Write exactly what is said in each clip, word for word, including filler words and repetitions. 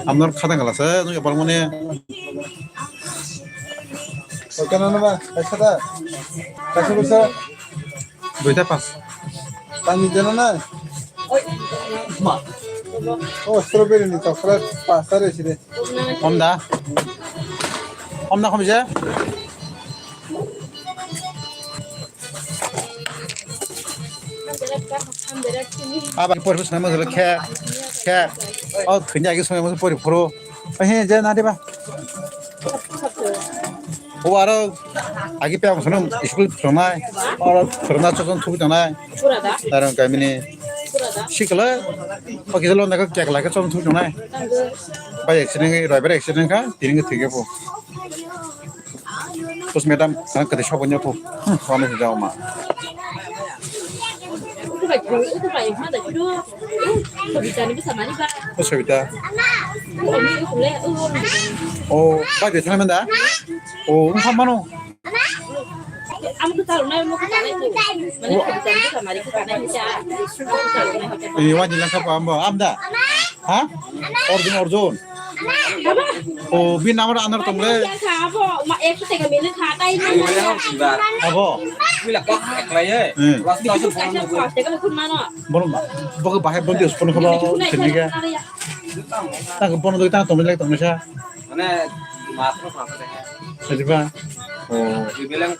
Amno khata gala se nung yapar mone. Oke na ba, kaisa da. Kaisa bisa. Duita pas. Tani jana na. Oh, strawberry ni chocolate pas tare sire. Om da. Om da khom je. Aba por bis nama khe khe. Oh, kenya agi sumai mo pori phuru. He je na de ba. O aro agi pe ang sono school phurungnai. Aro phurungna chokon thubi tongnai. Pura da? Darang kamini. Pura da? Sikla. Pagi lo na ka kek la ka chokon thubi tongnai. Bai accident, roi bai accident ka, tini ka thige po. Terus madam, ang kati sobo nyopo. Hmm, wani jao ma. Utu bai, utu bai, ma da kiro. Sabita ni bisa mani ba. O Sabita. Utu ni utu le, utu. O, bai de thana menda. O, um, mano. Ang tu tahu na mo ko tare ko. Mani sabita ni bisa mari ko tare ko. Ini wajib langkah apa ambo? Amda. Ha? Orjun, Orjun. O, bini number anar tong le. Abo. Hmm. Bono, bogo bahai bondi us pono kholo sendika. Tang bono doi tang tong le tong sa. Mane matro pasa de. Adiba. O. Bilang.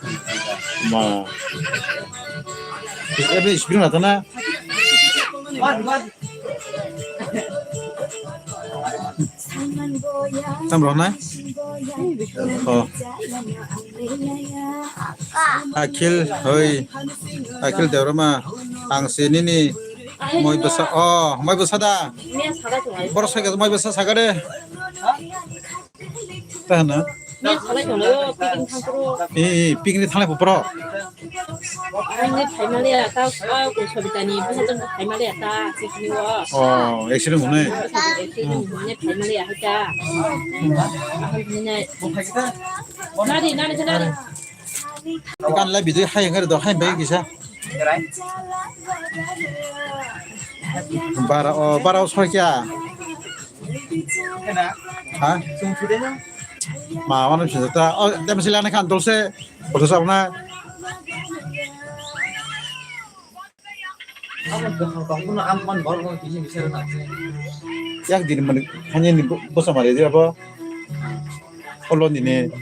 Ma. Ebe ispin na tana. Tam rok na? Oh. Akhil, hoi. Akhil Devrama, ang si nini moi bwsa, oh, moi bwsa da. Borok sai khe moi bwsa saka de. Ta hwno? Ni salai tonglaio, picnic thangphuru. Eh, eh, picnic thanglai phuru. Ani phaimaliya, ta, ah, ko Sabitani, busa tong phaimaliya, ta, picnic o. Oh, accident hwnwi? Accident hwnwi phaimaliya, hai ta. Nari, nari, nari. Kan lai bidui hai ngar do, hai bai kisa. Bara, oh, bara o soi kya? Ha? Ma, mana bisa ta. Oh, dia masih lana kan dulse. Foto sa na. Yang dini mani hanya ni bosa mari dia apa? Kolon ini.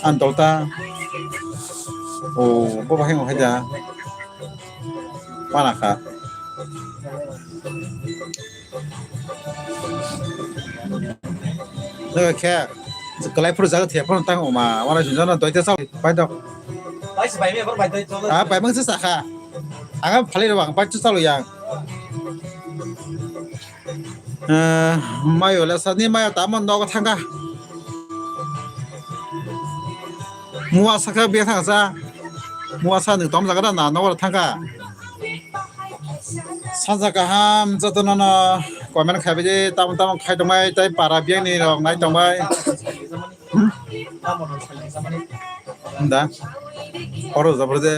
Antol ta. Oh, bo bahai ngai da. Mana ka? Nang khe kalai phuru jaga thia phuru tang oma. Wana jin jana doi ta chal bai dok. Bai se bai me bai doi chal. Ah, bai mang se sakha. Ang phali ro ang bai chu chalo yang. Eh, mayo le sani mayo tamo nogo thangkha. Mua sakha bia thangsa. Mua sa nwng tom jaga da na nogo thangkha. Saja kaham jotono no comment khai baidi tamo tamo khai tongbai tai para bia ni rok nai tongbai. Hmm? Da. Oro jabra de.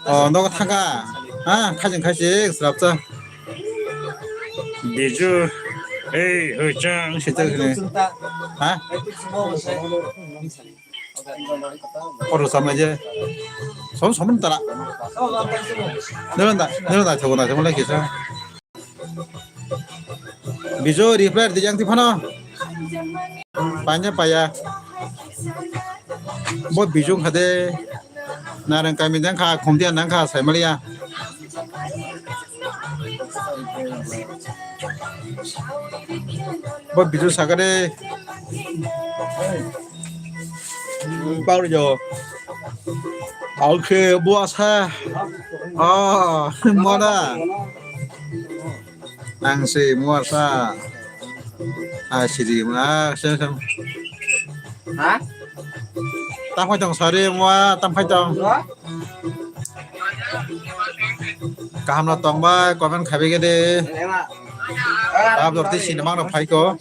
Oh, nogo thangkha. Ha, khajing khaisik srapsa. Biju. Ei, hoi chang. Sita sini. Ha? Oro samai je. Som som tara. Nero da, nero da thogo na thogo na kisa. Bijo reply di yang ti phano. Panya paya. Bo bijung khade. Narang kami dang kha, khumdia nang kha, sai maliya. Bo bijung sakade. Pau jo. Oke, buasa. Oh, mana? Ang si muasa. Ah, sidi ma, sem sem. Ha? Tam khai tong sari mua, tam khai tong. Kaham no tong bai, comment khai bai gede. Tab dor ti sini mang no phai ko.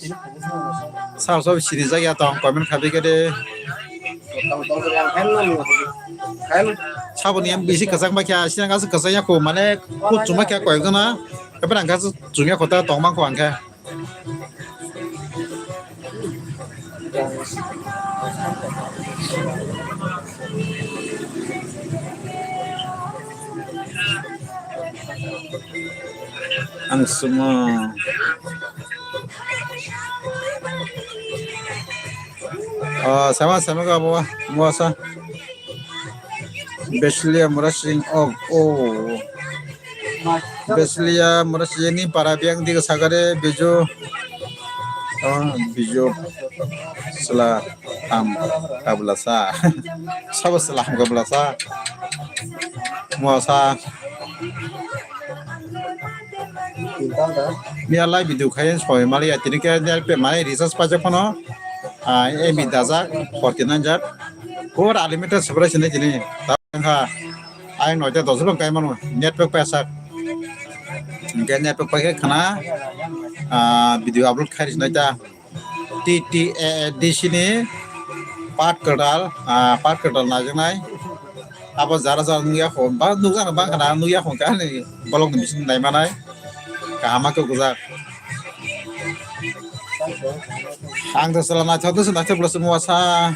Sao sao sini jagya tong, comment khai bai gede. Tong tong yang khen no. Khen. Saboni M B C kwchang bai kha, siya gasa kwchang ya kho, mane kut chuma kha koyok jona, ebar ang gasa chumya kho ta tong mang kho ang khe. Ang sumo. Oh, sama sama ka bo, mo sa. Beslia Murasing, oh, oh. Beslia Murasing ni para biang di sagare Biju. Oh, Biju. Sela ham kabla sa. Sabo sela ham kabla sa. Mo sa. Ni alai video khayan soi mali ya tini ke ni pe mai recharge pajak phano. Ah, M B dajak forty nine jak. Pura unlimited sebelah sini tini. Tangkha. Ayang noita dos bang kai mano. Network pasak. Hingke network pakai khana. Ah, video upload khai sinai ta. T T A D C ni part kwtal, ah, part kwtal naijaknai. Abo jara jara nukya kho, ba nukjana bang khana nukya kho kani bolong ni bising naimanai. Kaham khe gujak. Ang to sala naithok, to naithok plus muasa.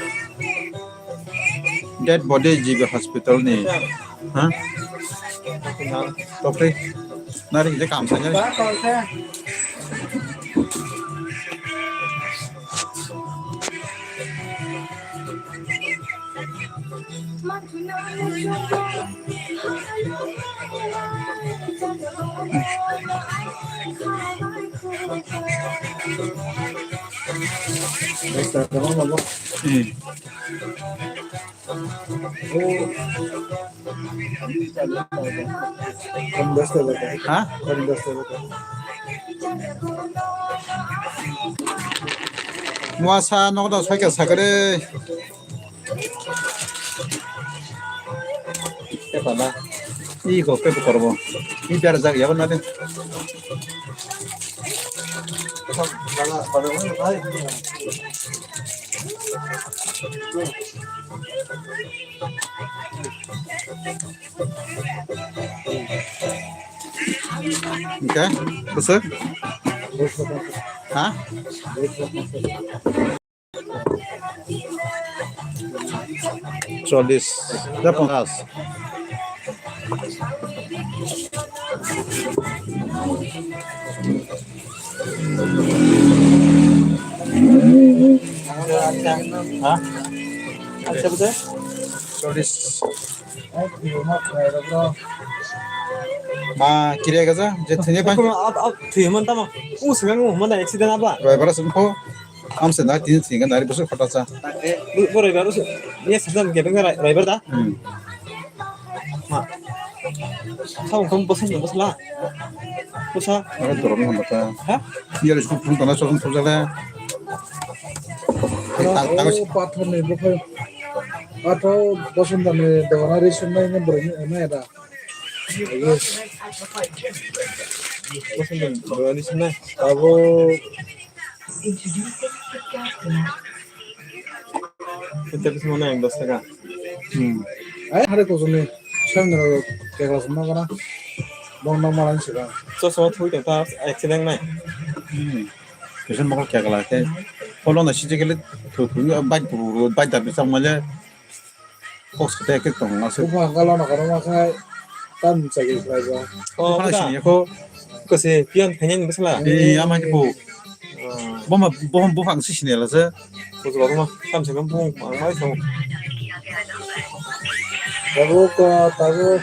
Dead body G B hospital ni. Ha? Topri. Nari je kam sanya. Hmm. Ha? Muasa nok da soika sakare. Pepa na. Iko pepa korbo. I biar jag yabo na de. Oke, besok? Ha? Chollis, da pangkas. Ha? Acha, betul? Chollis. Ma, kiri aja, je thini pa. Ab, ab, thwi man tamo. U sing ang man accident aba. Driver sing ko. Am se na tin sing na ri bus khata sa. Bu, bu driver us. Ye sa ke driver da. Hmm. Ma. Sa ko bus ni bus la. Bus ha. Aro dorong ni bata. Ha? Ye ri sku phun tana chosong chosale. Ta ta. Pathor ni bukhai. Pathor bosonta ni dogana ri sunai ni bwrwi ni ema era. Abo. Kita bisa mana yang dos taka? Hmm. Ai, hari ko sini. Saya nggak kira semua karena bang bang malah sih kan. So so thui ta accident nai. Hmm. Kesan bakal kaya kala ke. Polo na sih jekele tu tu ni bike tu bike dah bisa malah. Kok sete ke tong asuk. Buphang kalo na karo ma khai tam chagi khlai ba. Oh, buphang sini ko. Ko se pion thanya ni bwsla. Iya, ma ki bu. Bo ma, bo, buphang si sini la se. Ko ba ma tam se kam bu ma mai so. Tabo ka, tabo.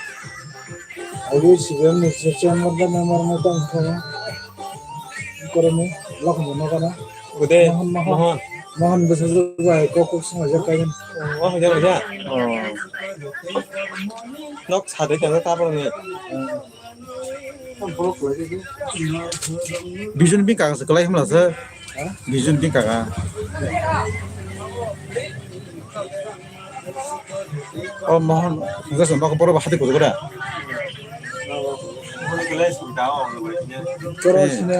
Agi sigan ni se chang ma da na mar ma tam kha. Koro ni lak mo na kana. Ude, Mohan, Mohan. Mohan. Mohan bwsajwk bai kok kok swngjak kainwi. Oh, oh, ja, ja. Oh. Nok sadai kana ta parni. Bijun bini kaka se kwlai himla se. Ha? Bijun bini kaka. Oh, Mohan, enggak sih, mau ke pura bahati kudu kuda. Terus ini,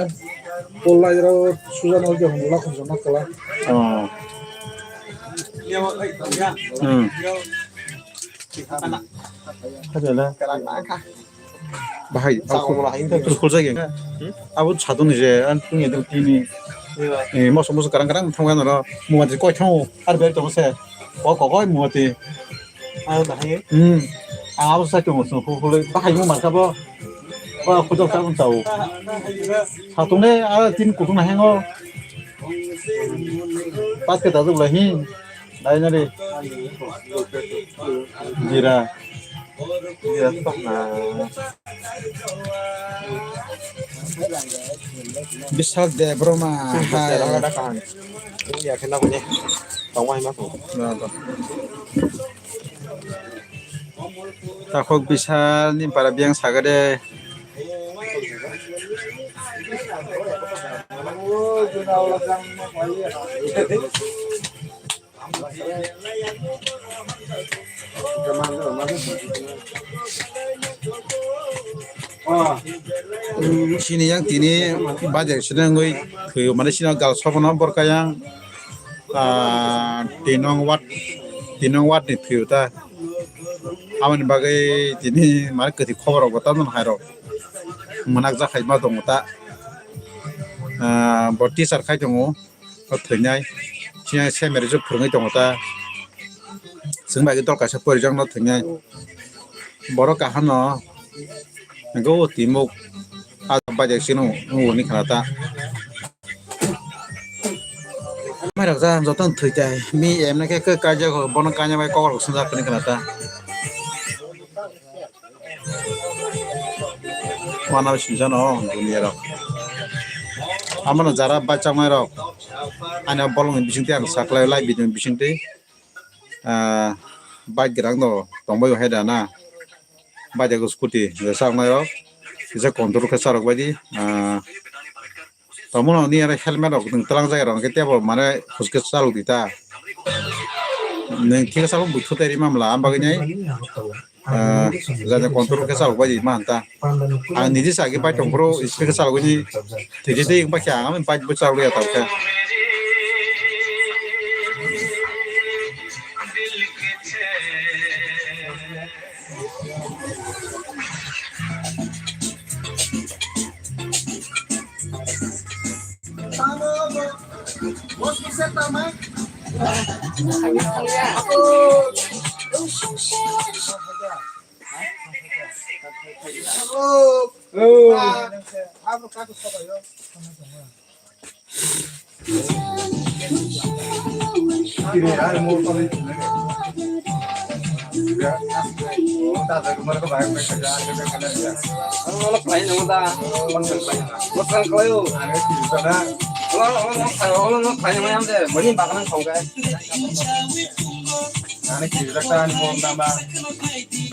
pulai jero sudah nol jam, nol lakhon jam kala. Oh. Hmm. Bahai, turkul jagi. Abo sadung ni je, an tungya dong tini. Eh, moso moso karang karang thangma noro, mumati koi thango, ar beri tongse. O kokoi mumati. Hmm. Ang abo sai tongo, song, huk, huk, bahai mo marka bo. Ba, kujok sa, sa, o. Satung ne, a, tin kutung na hengo. Pas ke dazuk la hin. Dai na re. Jira. Jira tok na. Bishal Debroma. Hai. Ini ya kena punya. Tongwa hima ko. Takhuk Bishal ni para biyang saga de. Chini yang tini bajak sini ngui thwi mane sini gal sobono borka yang. Ah, tinong wat, tinong wat ni thwiyo ta. Aboni bagwi tini mane kwthwi khobor rok bo tamjani hai rok mwnakjak hai ma tongo ta. Ah, bo teacher khai tongo, o thwinai. Chini seminar je phwrwngwi tongo ta. Chwng bai khe dol kaisa porijak no thwinai. Borok kaham no hwnkhe o twi muk a bajak chini wngwi khna ta. Mai rok ja joto no thwi tai mi em na khe khe kaijak bono kaina bai kok rok swngjak hwnwi khna ta. Wana sinjano dunia rok. Amano jara bachaknai rok. Ani bolong ni bisingtwi ang saklai lai bidin bisingtwi. Ah, bike gwdang no tongbai hai da na. Bike ego scooty je saknai rok. Kisa control khe charok bai di. Ah, tongmano ni aro helmet rok nwng twlang jai rok khe tebo mane huske chalok di ta. Nwng thik chalok bui thutai ri mamla am bagwi nai. Ah, jani control khe chalok bai di ma hanta. Ang niji sa khe bai tong phuru speed khe chalok ni thik khe tei bai khe ang bai bo chalok ya ta khe.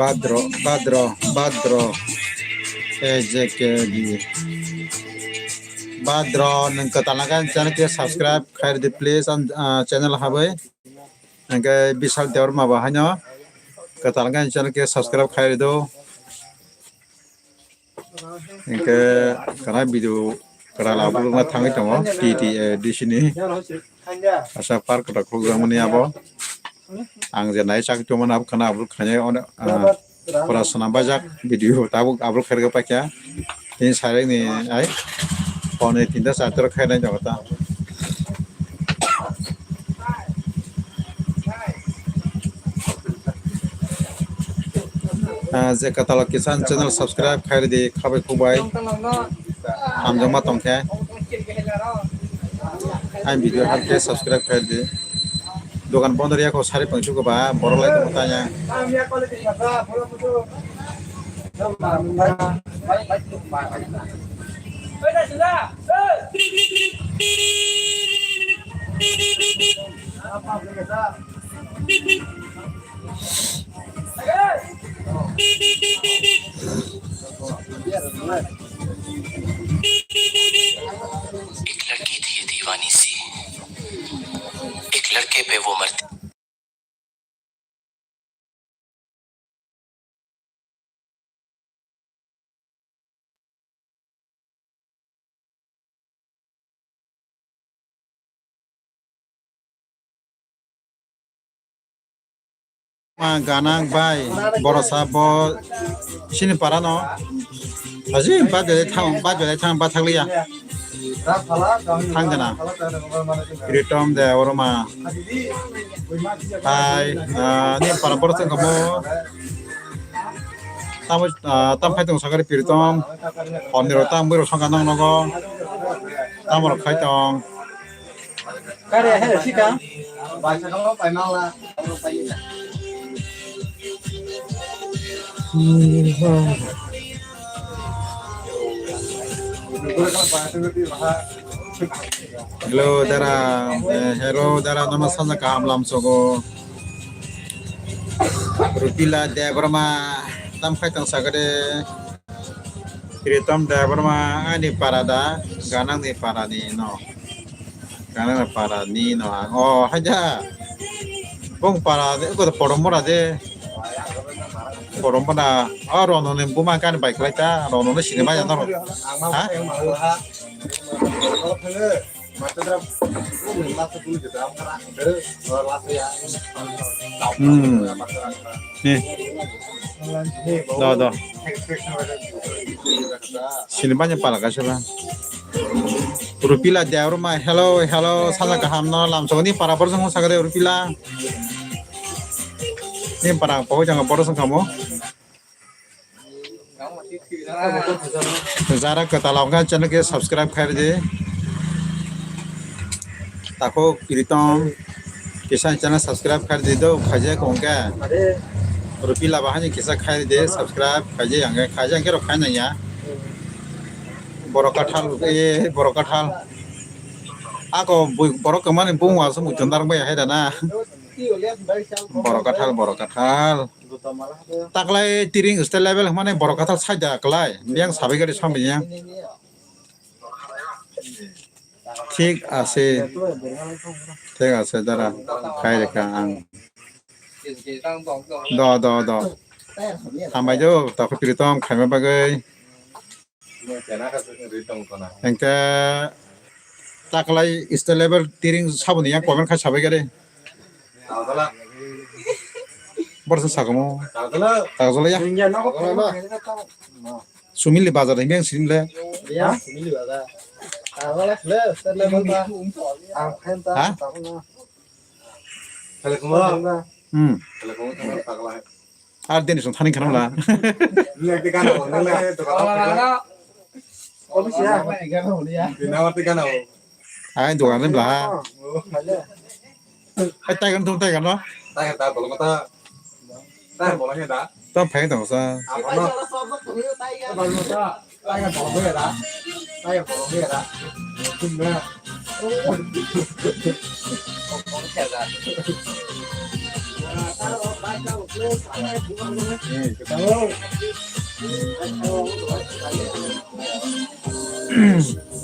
Badro, badro, badro. A J K D. Badro, nwng kwtal khe channel khe subscribe khai rwdi, please, ang, ah, channel habai. Hwnkhe Bishal Debbarma bo haino kwtal khe channel khe subscribe khai rwdi. Hwnkhe kwrak video kwrak upload wngna thangwi tongo T T A D C ni. Asa park kwrak khulukjakmani abo. Ang je nai chak tongmani abo khwna upload khainai, ah, pura swnam bajak video tabuk upload khairwk paikha. Tini sairwk ni ai phone ni tinta charta rok khainai tongo ta. Ah, je kwtal Kisan channel subscribe khai rwdi, khabai khukbai. Hamjakma tongkhe. Ang video hakhe subscribe khai rwdi. Dogan bondo riya ko sari pangsu ko ba, borok lai tongo tanya. एक लड़की थी ये दीवानी सी, एक लड़के पे वो मरती। Ma ganang bai, borok sa bo sini para no. Haji ba de thang, ba de thang, ba thang liya. Thang jana. Pritom Debbarma. Hai, ah, ni para borok song kamo. Tamo, ah, tam phai tong sakari Pritom. Hor ni rok tam bui rok song ka nang nogo. Tamo rok khai tong. Kare he sika. Hello dara, eh, hello dara, nono sanja kaham lamsogo. Rupila Debbarma tam khai tong sakade. Pritom Debbarma ani para da, ganang ni para ni no. Ganang ni para ni no ang. Oh, haja. Bong para de, ko porom mora de. Porom mora. Oh, rono ni buma kan bai klai ta, rono ni sinima ya no. Ha? Hmm. Ni. Do, do. Sini banyak pala kasih lah. Rupila Debbarma, hello, hello, saja kaham no, lamsogoni para borjong sagade Rupila. Ni para pokok jang borjong kamo. Jara kwtal wngkha channel khe subscribe khairidi. Takhuk Pritom kisa channel subscribe khairidi do, khaijak wngkha. Rupila bahani kisa khairidi subscribe khaijak wngkha, khaijak wngkha rok khainaya. Borok kathal, eh, borok kathal. Ako bui-, borok kwmani bung wasuk muchung darang bai hai dana. Borok kathal, borok kathal. Taklai tiring state level hwnmani borok kathal saida klai. Biyang sabai gari sambai yang. Thik ase. Thik ase dara. Khai rekha ang. Do, do, do. Hambai do, takhuk Pritom khaima bagwi. Hingke taklai state level tiring saboni yang comment khai sabai gari. Borsa sakamo. Takjala ya. Sumili bazar hingke ang sirimle. Ha? Hmm. Ar dini song thani khanam la. Ai dogan rim la ha. Ai taigan tung taigan no. Tam phai tong sa.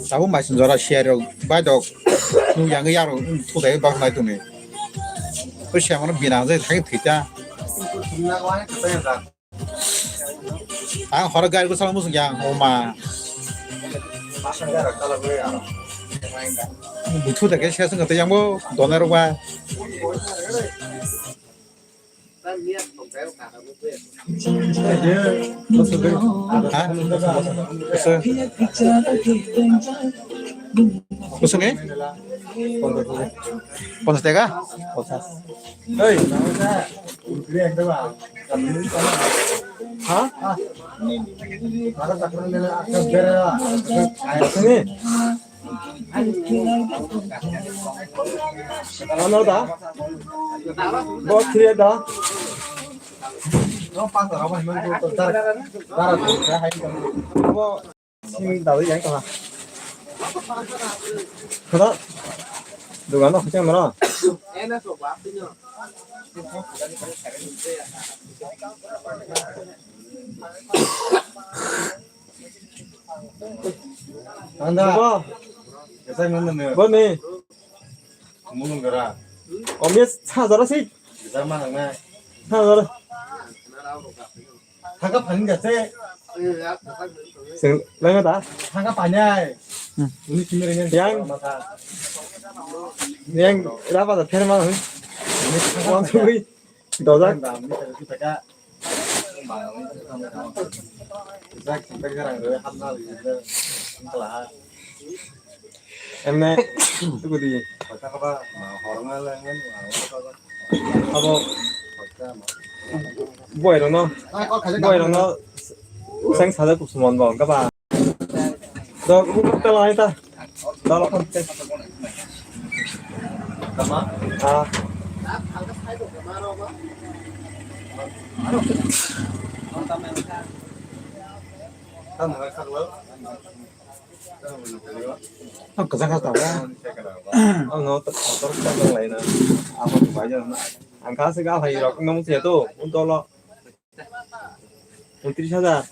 Tabuk maising jora siyar rok bai dok. Nung yang yang rok thudai bak nai tuni. Ko siyamano binang jai thai thita. Ang horo gari ko sala musung yang oma. Buthu da ke sesung kata yang bo donar ba. Ha? Kusung? Kusung eh? Ponchas taka? Ponchas. Hei. Ha? Kusung eh? Ano da? Bo kire da? Bo sing da yang ka. Kada. Dugan no khachang mara. Anda. Bo. Bo ni. Mulung gara. Omis sa jara si. Bisa mana ngai? Sa jara. Thangka phani gase. Sing langa da. Thangka phani ai. Uni simi ringan. Yang. Yang raba da ther ma. Wan sui. Dojak. Emne, tugudi. Abo boy rokno, boy rokno seng sajak kusumon bo, gaba. Do, buka tela aita. Dala kon te. Ah. Ang kasa kasa ba. Ang no motor kasa lai na. Apa tu baja na. Ang kasa ga hai rok no musi to. Untolo. Untris hajar.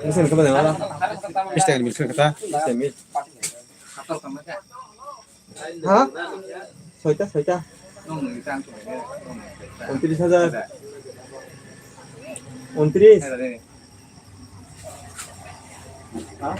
Mesen kaba dengala. Misten mil kata. Misten mil. Ha? Soita, soita. Untris hajar. Untris. Ha?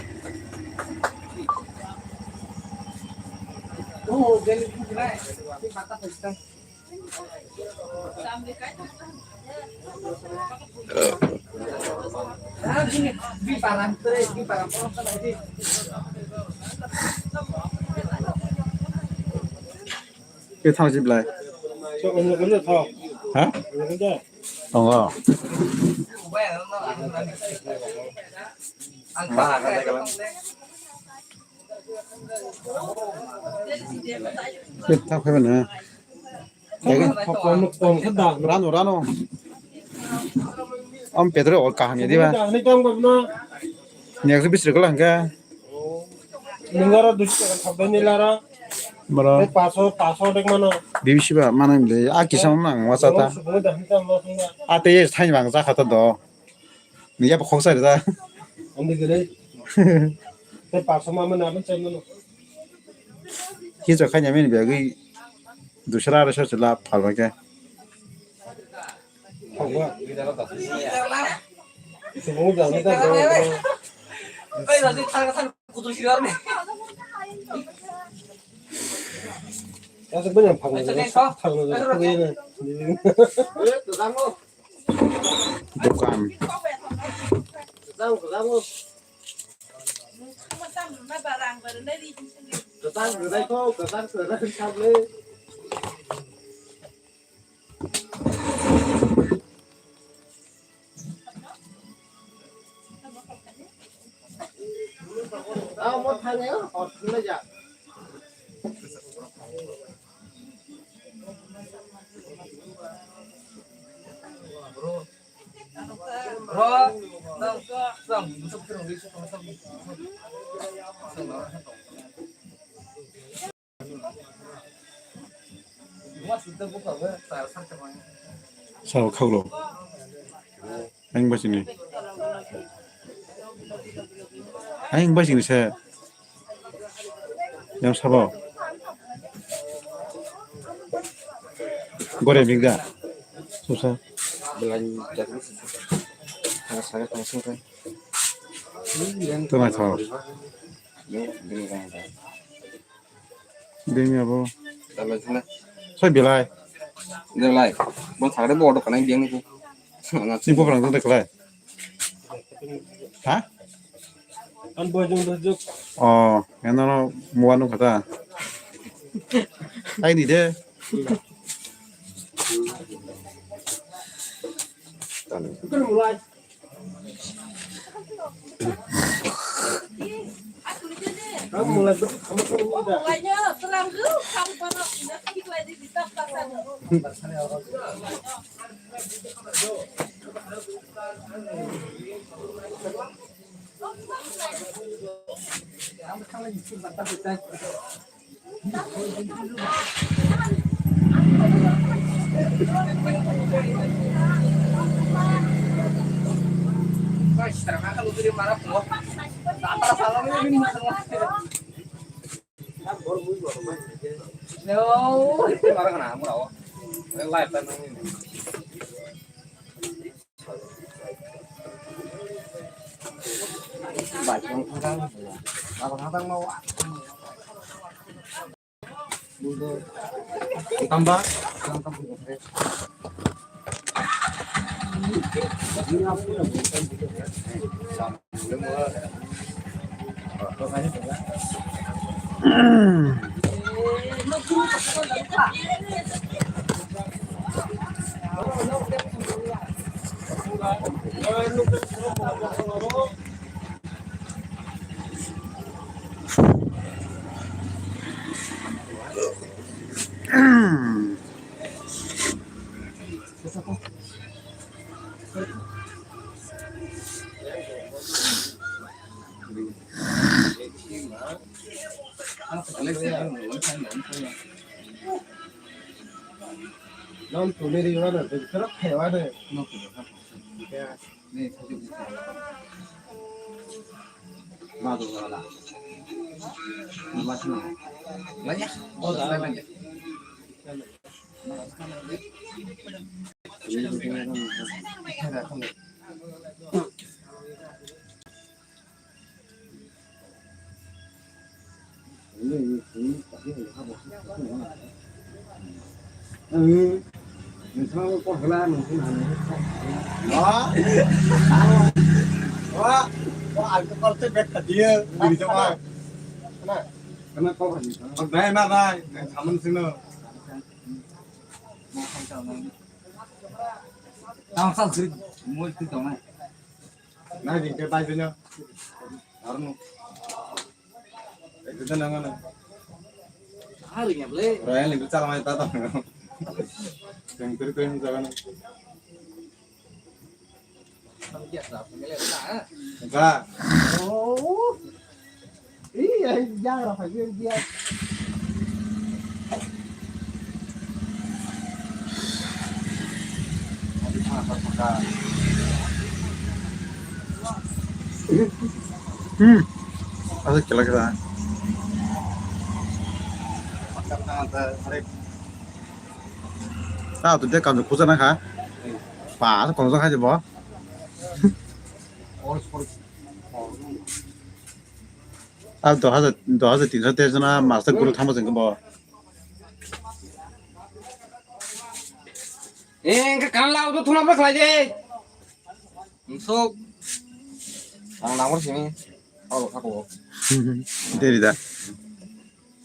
Ke thang jiblai. Ha? Tongo. Thang phai mano. Rano, rano. Am petrol kaham ya diba? Ni agri bisri ko langka. Nungara dusi taka thapdai ni lara. Bro. Paso, paso dek mano. Bibisi ba mana mle. A kisa mang wasa ta. A te yes thai mang ja khata do. Ni ya khok sai da. Andi gele. Te paso ma mana abin sai mano. Ki jo khanya mini bagi. Dusra ra sa chila phal ba ke. Dukan. Sao khaulo. Ang bachini. Ang bachini se. Yang sabo. Gore bigda. Susa. Belai jago. Tengah sao. Bini abo. Soi belai. Belai. Bo thagre bo auto kanai bini ko. Ni bo prang de khlai. Ha? An bo jung bo juk. Oh, eno no muanu kata. Ai ni de. Tamba. Tang sal sri, moi tu tong nai. Nai ding ke bai bino. Arno. Itu nang nang. Hari ya ble. Raya ni bicara mai tata. Yang kiri kiri jaga nang. Ba. Oh. Iya, jaga apa dia dia. Hmm. Asik kira kira. Ah, tu dia kan kusa nak ha? Pas kong jang hai bo. Abo dos hajar, dos hajar tinso ter jona master guru thangma jeng bo. Eh, engkha kan la auto thuna ba khlai de. Sok. Ang nangor sini. Alo khako. Deri da.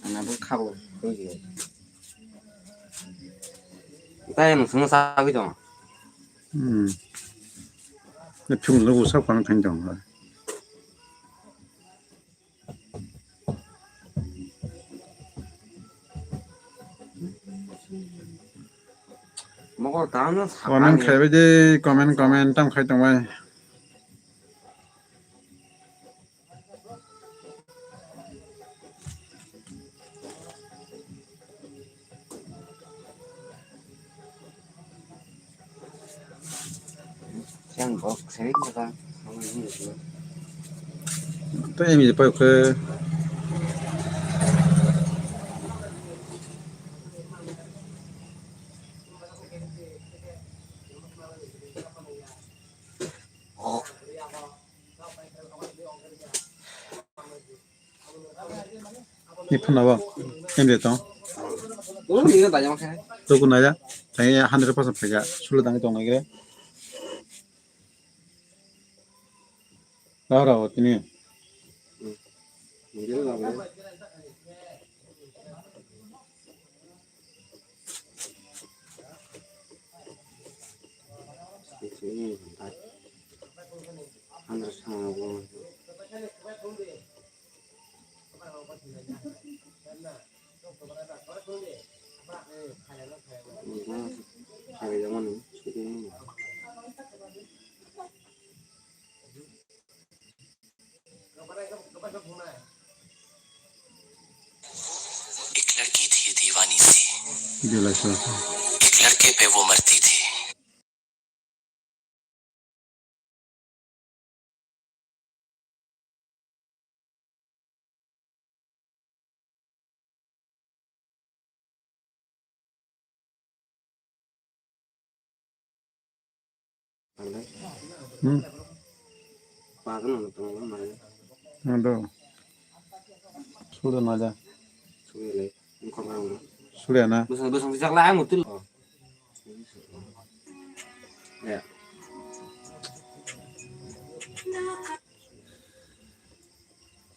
Ang nangor khako. Tei nung sung sa wi tong. Hmm. Phung lo usa pang thang tong. Mokol tamo sakani. Comment khai bai de, comment, comment tam khai tong bai. Yang bok sering makan. Tei emi pai khe. Ni phone nabo? Em de tong. Uru ni na dayang khe. Tuku naya. Tei hundred percent phaikha. Sulo dang tong nai khe. Aro tini. एक लड़की थी दीवानी सी। एक लड़के पे वो मरती थी। Hmm. Ado. Sudah nada. Sudah na. Bwswng bwswng twijak lai ang mutil.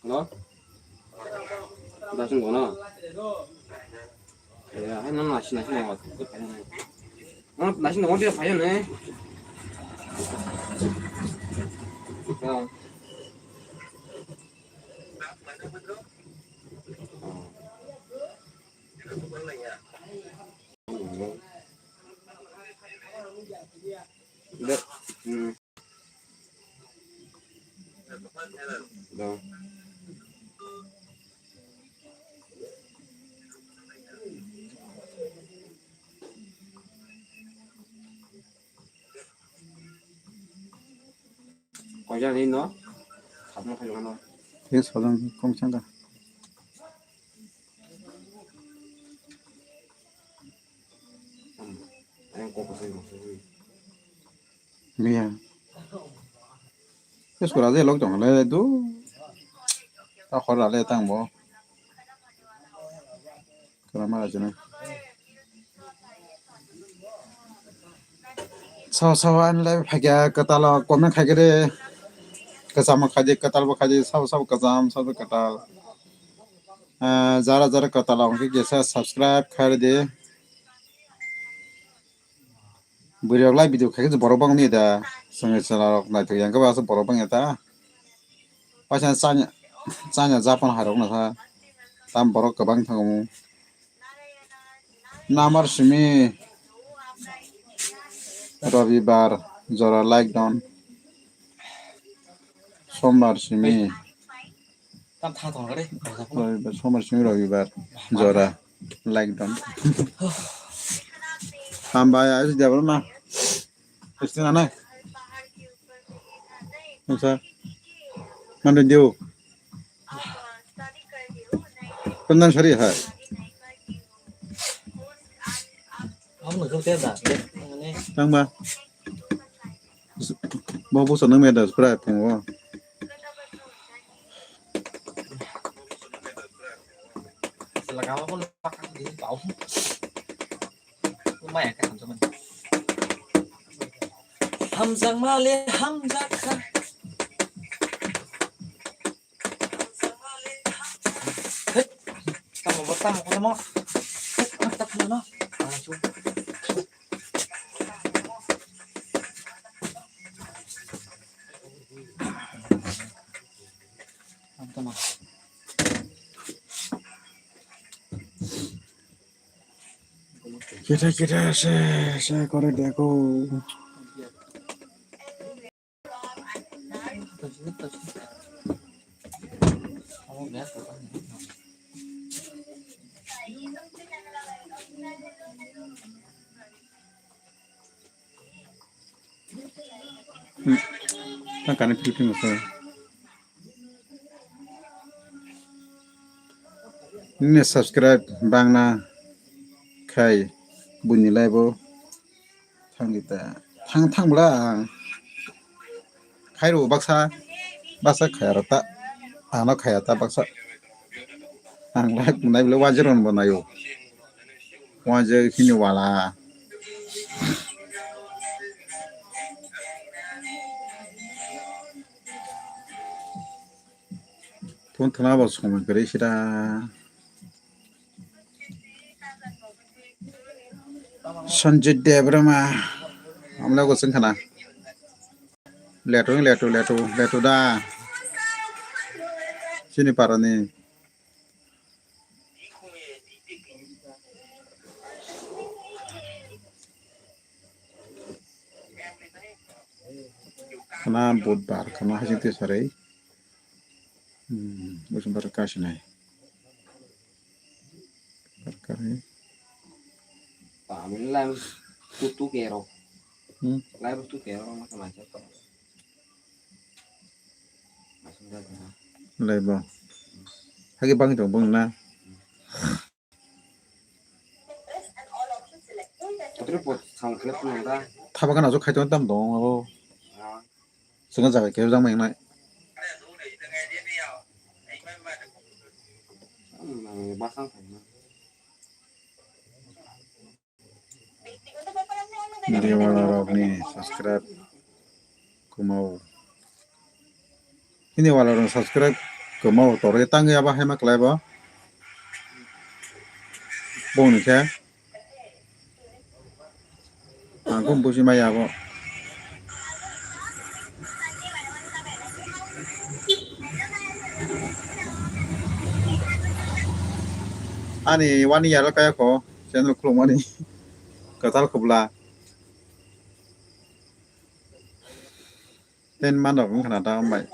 Hello? Dasun kono? Ya, hai no nasi nasi no. No nasi no dia phai ne. Ya. Koijan ni no? Sabno khayo no. Tei sojang kong changka. Miya. Tei sura je lok jong le du. Ta khor le tang bo. Kala mala jene. Sao sao an le phagya kwtal o comment khai khe de. Kwcham khai de, kwtal bo khai de, sao sao kwcham, sao sao kwtal. Ah, jara jara kwtal o hwnkhe kisa subscribe khai de. Bwrwi rok lai video khai khe borok bang ni da. Swngi chwla rok naithok yang khe ba borok bang ya ta. Paisa chanya, chanya Japan hai rok na sa. Tam borok kwbang thango. Namar simi Robibar jora like don. Sombar simi Tam tha thong kare. Robibar, Sombar simi Robibar jora like don. Hambai ayo jabro na. Istina nai. Hamsa. Mando diu. Kundan sari hai. Ang nang kau tiada. Tang ba. Bo bo sanang me das pura pungo. Selagama pun pakai di bau. Maya ka hamjakmani. Hamjakma le hamjakha. Hei, tamo bo tamo ko tamo. Hei, ang tak no. Ah, chu. Ang tamo. Kita kita se se kore deko. Hmm. Tang kani Philippine ko. Nini subscribe bangna khai buini live o thangdi ta. Thang thang bwla ang. Khairo baksa, baksa khaya rok ta. Ano khaya ta baksa. Ang live nai bwle wajer on bo naio. Wajer hini wala. Phone thwna bo somoi kwrwi sida. Sanjit Debbarma. Amla go sing khana. Letu, letu, letu, letu da. Sini parani. Khana budbar, khana hajing te sarai. Hmm, bosong bar kasinai. Bar kari. Pamil lang tutu kero. Hmm? Lai tutu kero, ma kama jat. Lai bo. Hagi bang dong bang na. Thaba kana so khaito tam dong abo. Swngo jaga khe jang mai nai. Nini wala rok ni subscribe kumau. Nini wala rok subscribe Kwma bo torwi tangwi abo haima kwlai bo. Bongni khe. Ang khe buji maya abo. Ani one year kaya ko channel khulumani. Kwtal khubla. Ten man rok wngkha na ta bai.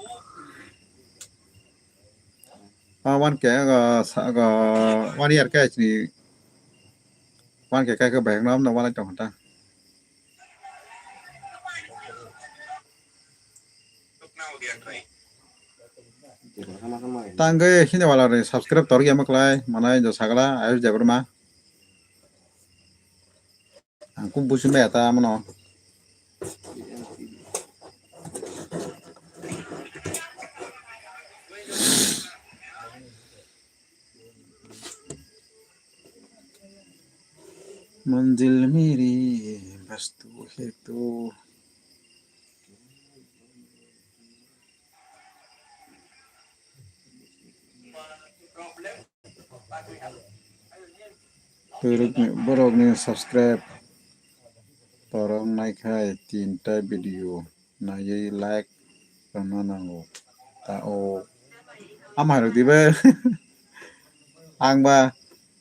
Ah, one K, ah, sa-, ah, one year kaya chini one K kaya khe bai wngna wngna one tong ta. Tangwi hini wala ni subscribe tor ya maklai manai jo sagala ayus jabrma. Ang kung busi maya ta mano. मंजिल मेरी बस तू है तू। Borokni, borokni subscribe torok naikhai tinta video naiwi like rwna nango. Ta o ama rok dibe ang ba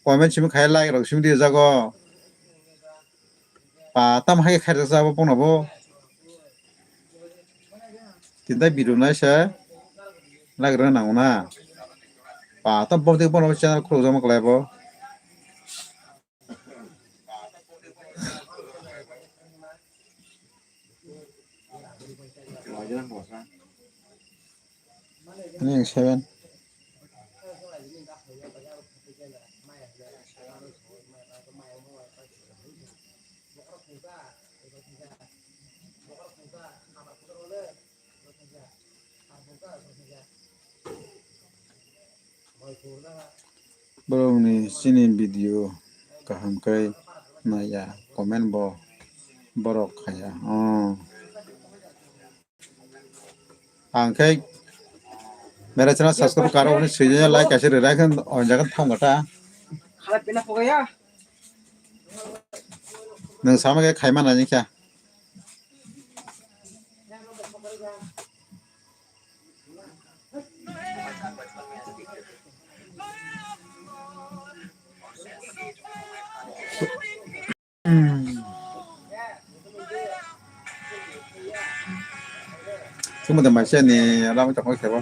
comment simi khai like rok simi dijago. Pa tam hai khairjak sa bo pono bo. Tinta video nai se like rwna nango na. Pa tam bo dik bono channel khuluk jama kwlai bo. Ani yang seven. Borokni chini video kaham khe naiya, comment bo borok khaiya. Oh. Ang khe mere channel subscribe karo hwnwi swijaya like kaisa rwrai khe o jaga thang gata. Nwng sama khe khaima nani kha. Chwngno de maise ni lama tongkha kebo.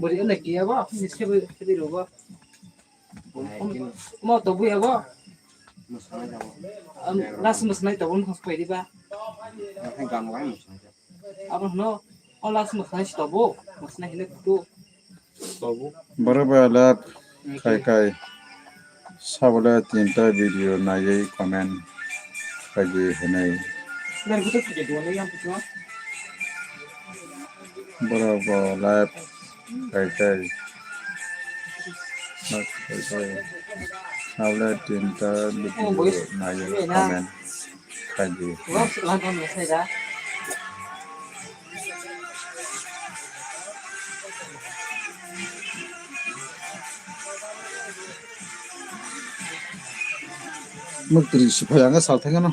Bori ene kiya ba, ni sebe sebe ro ba. Mo to buya ba. Last mo sanai to bon khos pai di ba. Abo no, o last mo sanai to bo, mo sanai hine tu. Borok bai alap khai khai sabole tinta video naiwi comment khaidi hinwi. Borok bo live khai khai. Live khai khai. Sabole tinta video naiwi comment. Khaidi. Mwtri si phai ang sal thangano.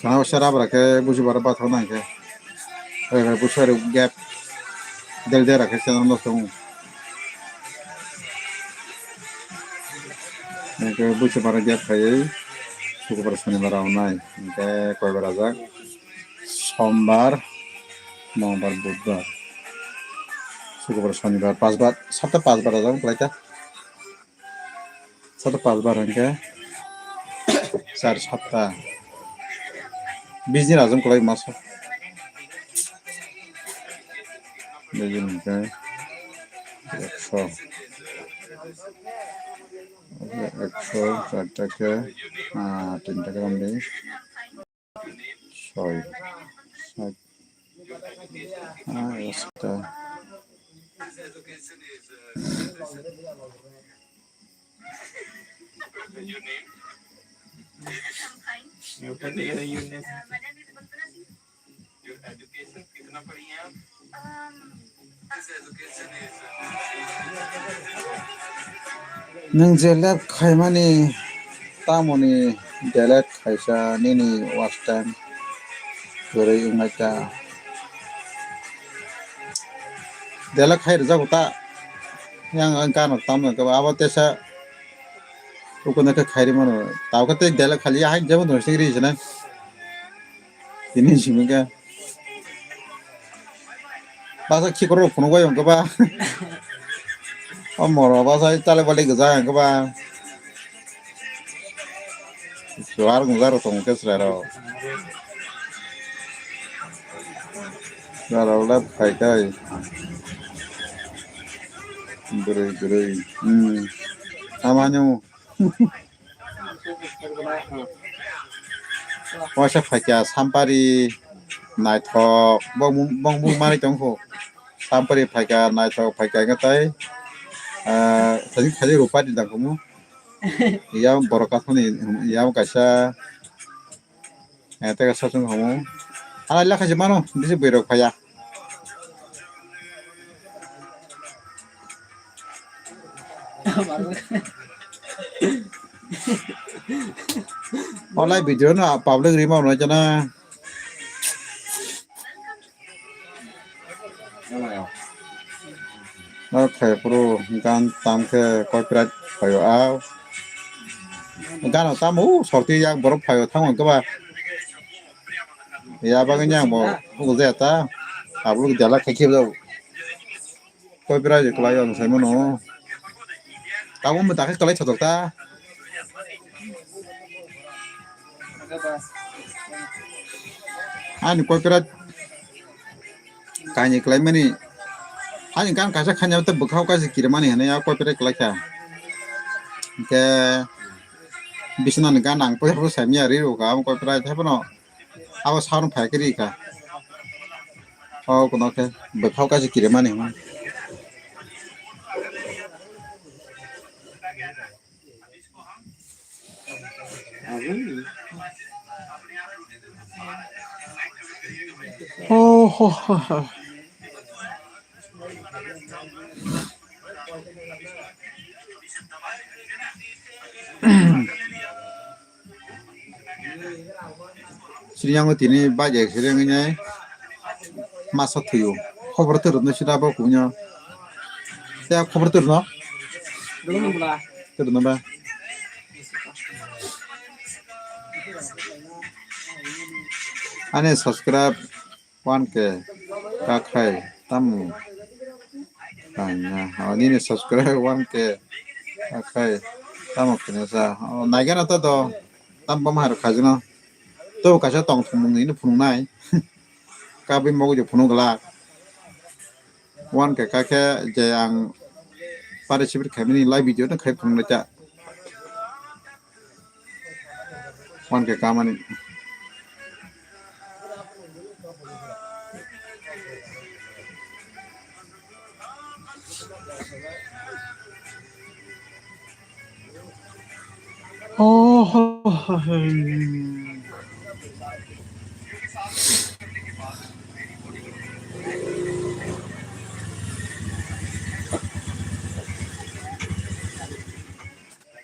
Khana usa rabra khe busi bara batho nang khe. Oi, oi, busi bara gap. Del del rakhe channel no song. Hingke busi bara gap khaiwi. Sukubara sonibar rwnai. Hingke koi bara jak. Sombar, Mongbar, Budbar. Sukubara sonibar, pasbar, sapta pasbar rajak kwlaita. Sapta pasbar hingke. Char satta. Bini rajam kwlai masa. Bini hwnkhe ekso. Ekso, char ta khe, ah, tin ta khe romdi. Soi. Soi. Ah, esta. Nwng je lab khaimani tamoni delete khaisa nini watch time kwrwi wngnai ta. Delete khai rwjago ta. Yang ang gano tamno khe abo tesa ukuna khe khairi mano. Tao khe tei delete khali hai jebo dong sing ri sinai. Tini simi khe. Basa khikrok phunuk bai hwnkhe ba. O moro basa chale bale gwja hwnkhe ba. Chuwar gungjak rok tongo khe chwrai rok. Chwrai rok le phai kai. Bwrwi bwrwi. Hmm. Ama nw. Waisa phaikha sampari naithok bong bong bong manwi tongkho. Sampari phaikha naithok phaikha hwnkhe tai, ah, thajik thajik rupari dangkhumu. Yang borok kathoni yang kaisa. Eh, tei kaisa chwng hamu. Ala lekha se mano, bisi bwrwi rok phaiya. Olai video no public rima no jana. Okay, pro gan tam khe copyright phaio a. Gano tamo, u, sorti yak borok phaio thango hwnkhe ba. Ya bagwi ni ang bo, u, je ta. Abo jala khai khe bo. Copyright kwlai ang sai mano. Tamo mo dakhe kwlai thotok ta. Ani copyright kaini kwlaimani. Ani gan kaisa khanya tei bwkhao kaisa kirimani hinwi a copyright kwlaikha. Hwnkhe bisnani gan ang poisa poisa saimanya ri rwkha, amo copyright haiphano abo sound phai khe rikha. O kono khe bwkhao kaisa kirimani hwnwi. Oh, ho, ho, ho. Sini yang tini bike accident ini masa thuyo. Khobor terus no sida bo kunyo. Ya khobor terus no. Terus no ba. Ani subscribe one K kakhai tamo. Kanya, oh, nini subscribe one K kakhai tamo kene sa. Oh, naigana to do. Tam bam har khajino. To kaisa tong thumung ni phunung nai. Kabui mogo je phunung gala. One K kakhe je ang participate khaimani live video no khai phunung nai ta. One K kamani. Oh.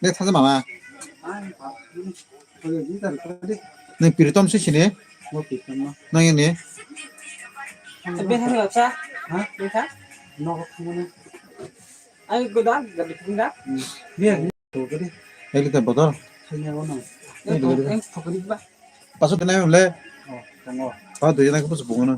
Ni thaja mama. Ni Pritom si sini? Nang ini? Bethar lapsa. Bethar. Ai goda gadi kunda. Ek liter botol. Paso denai le. Oh, dui jana ko paso bungo na.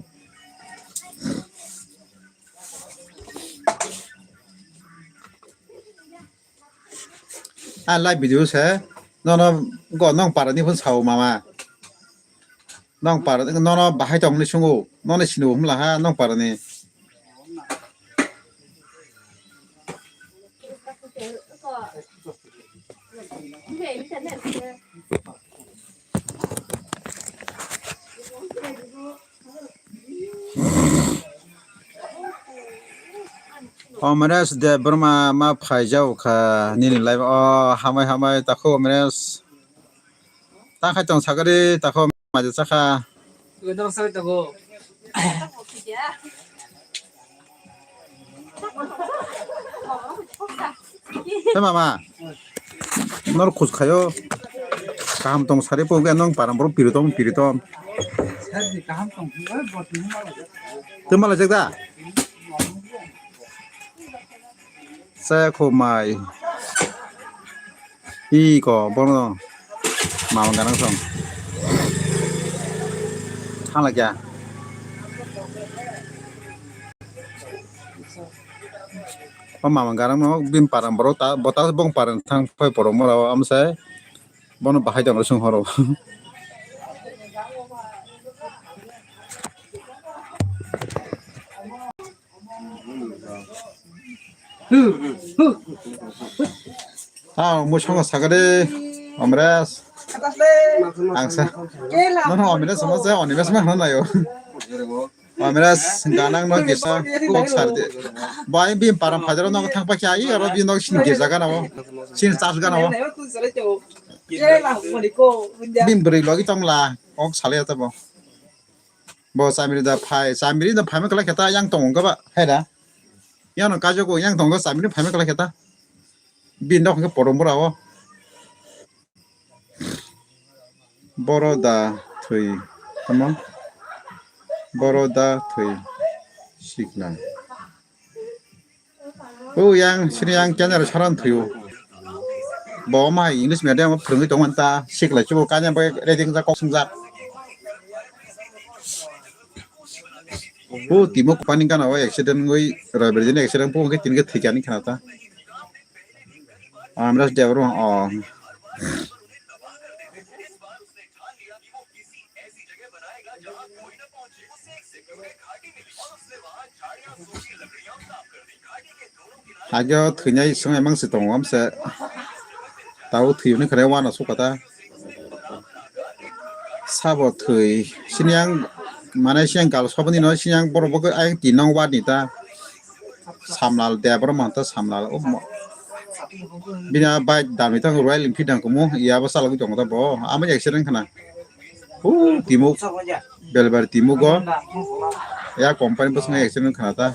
Ah, live video se. Nono go nong parani phun sao mama. Nong par nono bahai tong ni sungo. Nono sinu humla ha nong parani. Omresh Debbarma ma phaijao kha nini live o. Hamai hamai takhu Omresh. Ta khai tong sagari takhu maja chakha. Gudok sai tongo. He mama. Nor khus khayo. Kaham tong sari po ge nong param bro piritom piritom. Kaham tong. Tuma la jagda. Saya khumai. Iko bono mama ganang song. Thangla kya? O mama ganang no bin parang borok ta bota bong parang thang phai borok mora o amsai bono bahai dong song horo. Ah, mo song sagade, Omresh. Ang sa. No, no, Omresh, mo sa, Omresh ma hana yo. Omresh, ganang no kisa, kok sarde. Bai, bi param phajaro no thang pa kya, i aro bi no sin gisa gana wo. Sin chas gana wo. Bin beri logi tong la, kok sale ta bo. Bo chamiri da phai, chamiri da phai ma kala kheta yang tong ga ba, hai da. Yang no kajo ko yang tong ga chamiri phai ma kala kheta. Bin dok ke porom bora o. Boro da thwi, tamo? Boro da thwi sikla. O yang sini yang kanya ro saran thwi o. Bo ma English medium o phwrwngwi tong ta sikla chubo kanya bai reading ja kok sung ja. O timo pani gana o accident ngwi roi berdini accident po ke tin ke thikani khana ta. Amra debro o. Ageo thwinai swng emang se tongo amse. Tabo thwiyuni khare wana sukata. Sabo thwi sini ang mane sini ang gal soboni no sini ang borok bo ayang tinong wani ta. Samlal debro manta samlal o mo. Bini a bike dami tang Royal Enfield dang kumu ya bo salogwi tongo ta bo amo accident khana. Hu timuk belbar timuk o ya company bwskango accident khana ta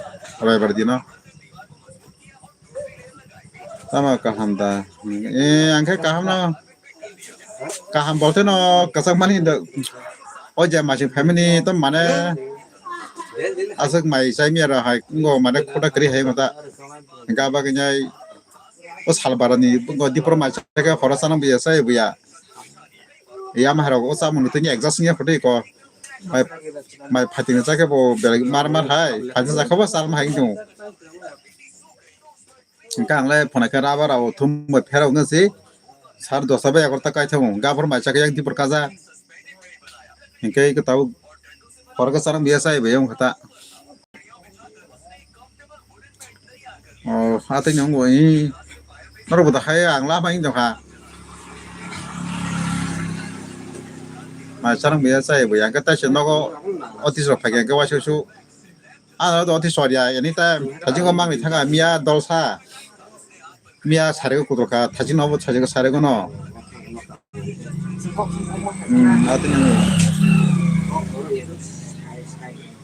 roibar dino. Tamo kaham da. Eh, ang khe kaham no. Kaham bolte no kwchak mani do. O je masing family to mane aswk mai chai miya ra hai ngo mane khota kri hai mata. Ga ba gnyai o sal barani ngo dipor mai chai ke hora sana buya sai buya. Ya ma haro o sa munu tini exhaust nya khoti ko. Mai mai phating chai ke bo bel mar mar hai. Phating chai ke bo sal ma hai ngu. Hingke ang le phone khe rubber rok thum bai pherok nw si sar dosta bai egarota kai thango. Gaphor mai chakhe yang tipor kaja. Hingke tabuk khoroksa rok biya chai bai wng kha ta. O atwi nw wng bo i norok bo da hai ang lama wng tong kha. Mai charang biya chai bai ang khe taisa nogo office rok phai khe waisa su. Ano do oti soria anytime thajingo mangni thanga miya dolsa. Miya sarego kudroka thajingo bo thajingo sarego no. Hmm, atini.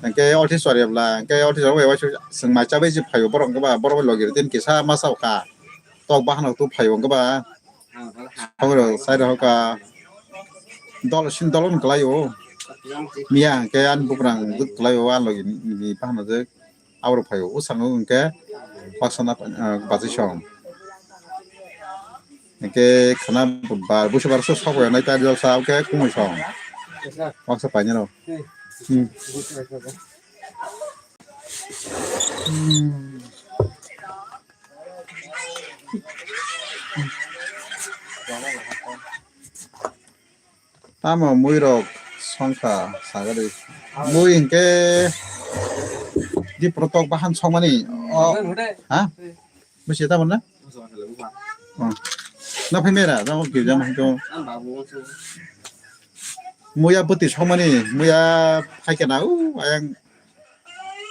Engke oti soria bla, engke oti soria bla, sing mai chabai ji phayo borok ba, borok logi tin kisa masa ka. Tok bahano tu phayo ba. Songro side hoka dol sin dolon kelaio. Miya hingke ani buprang duk kelaio a logi ni pahano je abro phaio o sango hingke baksa na bachai song hingke khana busu barso sok nai ta jol sa hingke kumui song baksa painero. Hmm. Hmm. Tamo mui rok songkha sagari. Mui hinkhe di protok bahan songmani. O, ha? Busi tamo na? O. Na phai mera, na o kiri jama hingko. Muya buti songmani, muya phaikhe na, u, ayang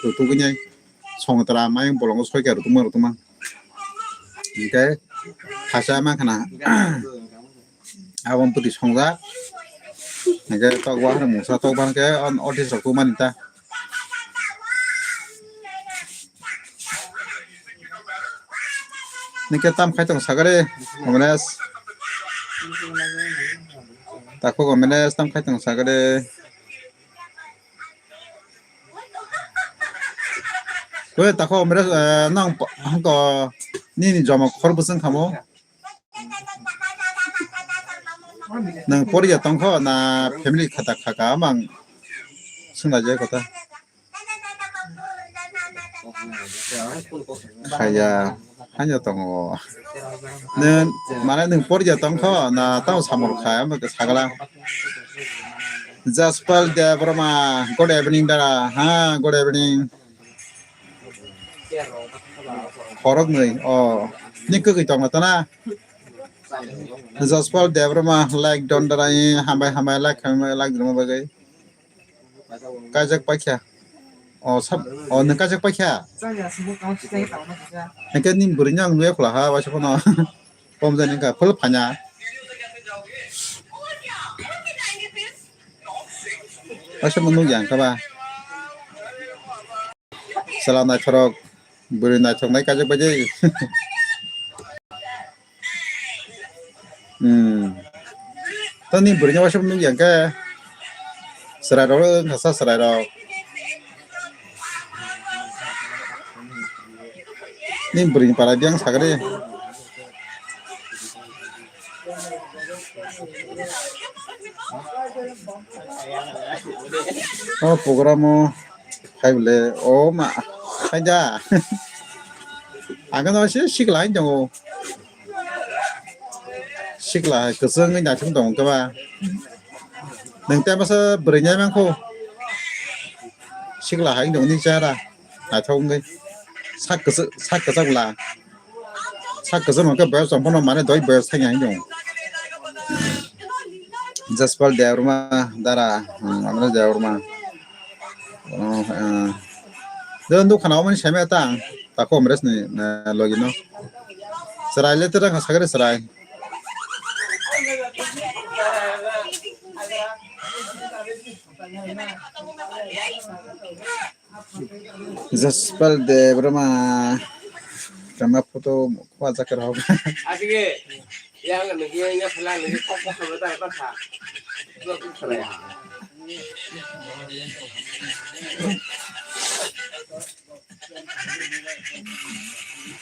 rutuk wngya songtra mayung bolongo soikha rutukma rutukma. Hinkhe khasa mankha na. Abo buti songjak. Hinkhe tok bahar mungsa tok bahar khe on otis rok tumani ta. Hinkhe tam khai tong sagari, Omenes. Takhuk Omenes tam khai tong sagari. Koi takhuk Omenes, eh, nang pa-, hangko nini joma khor bwswng khamo. Nwng poriya tongkho na family khata khaka mang swnglaijakha ta. Khaya, hanya tongo. Nwng, mane nwng poriya tongkho na tamo samung kha, amo khe sagala. Jaspal Debbarma, good evening dada. Ha, good evening. Khorok nwi, o, ni kwgwi tongma tana. Jaspal Debbarma, like don dada, hambai hambai, like hambai, like dima bagwi. Kajak paikha. O, sab, o, nwng kajak paikha. Hingke ni bwrwi no ang nuya khwla ha, waisa phano. Pom jani ka, phul phanya. Waisa mo nukya ang kaba. Sala naithorok, bwrwi naithok nai kajak bai de. Hmm. To ni bwrwi no waisa nukya ang khe. Chwrai rok wngkha sa chwrai rok. Ni bwrwi ni para biyang sagri. O program o hai bole o ma hai da. Ang no se sikla hai tongo. Sikla hai kwchwng wngwi naithok tongo khe ba. Nwng tei masa bwrwi nai mankho. Sikla hai tongo ni chara. Naithok wngwi. Sak kwchwk, sak kwchak bwla. Sak kwchak no khe boyos tong phano mane doi boyos thangya hai tongo. Jaspal Debbarma dara, hmm, Amresh Debbarma. Oh, eh. Dun dukhan omo ni seme ta, ta Congress ni, eh, logi no. Chwrai le tere kha sagre chwrai. Jaspal Debbarma. Kama photo kwa jakar hoga. Asige. Yang nunggu yang pula nunggu kok kok sama tak tak tak. Dua puluh serai.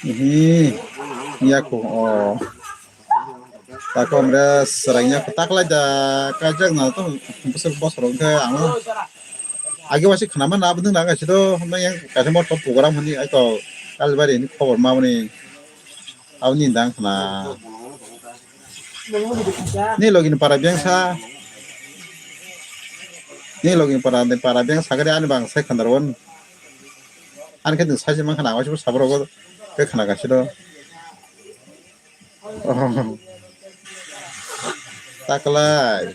Ihi, yaku, oh. Takom re serangnya kotak lai da, kajak na to, besar bos rong ke, ang. Agi wasi khnama na abdung na kasi to, yang kasi mo to program hani, ai to, kalbari ini khobor ma mani. Aboni dang khna. Ni logi ni para biyang sa. Ni logi ni para, ni para biyang sa kare ani bang sai khandar won. Ani khe ding sai se man khna, wasi sabro go ke khna kasi do. Oh. Taklai.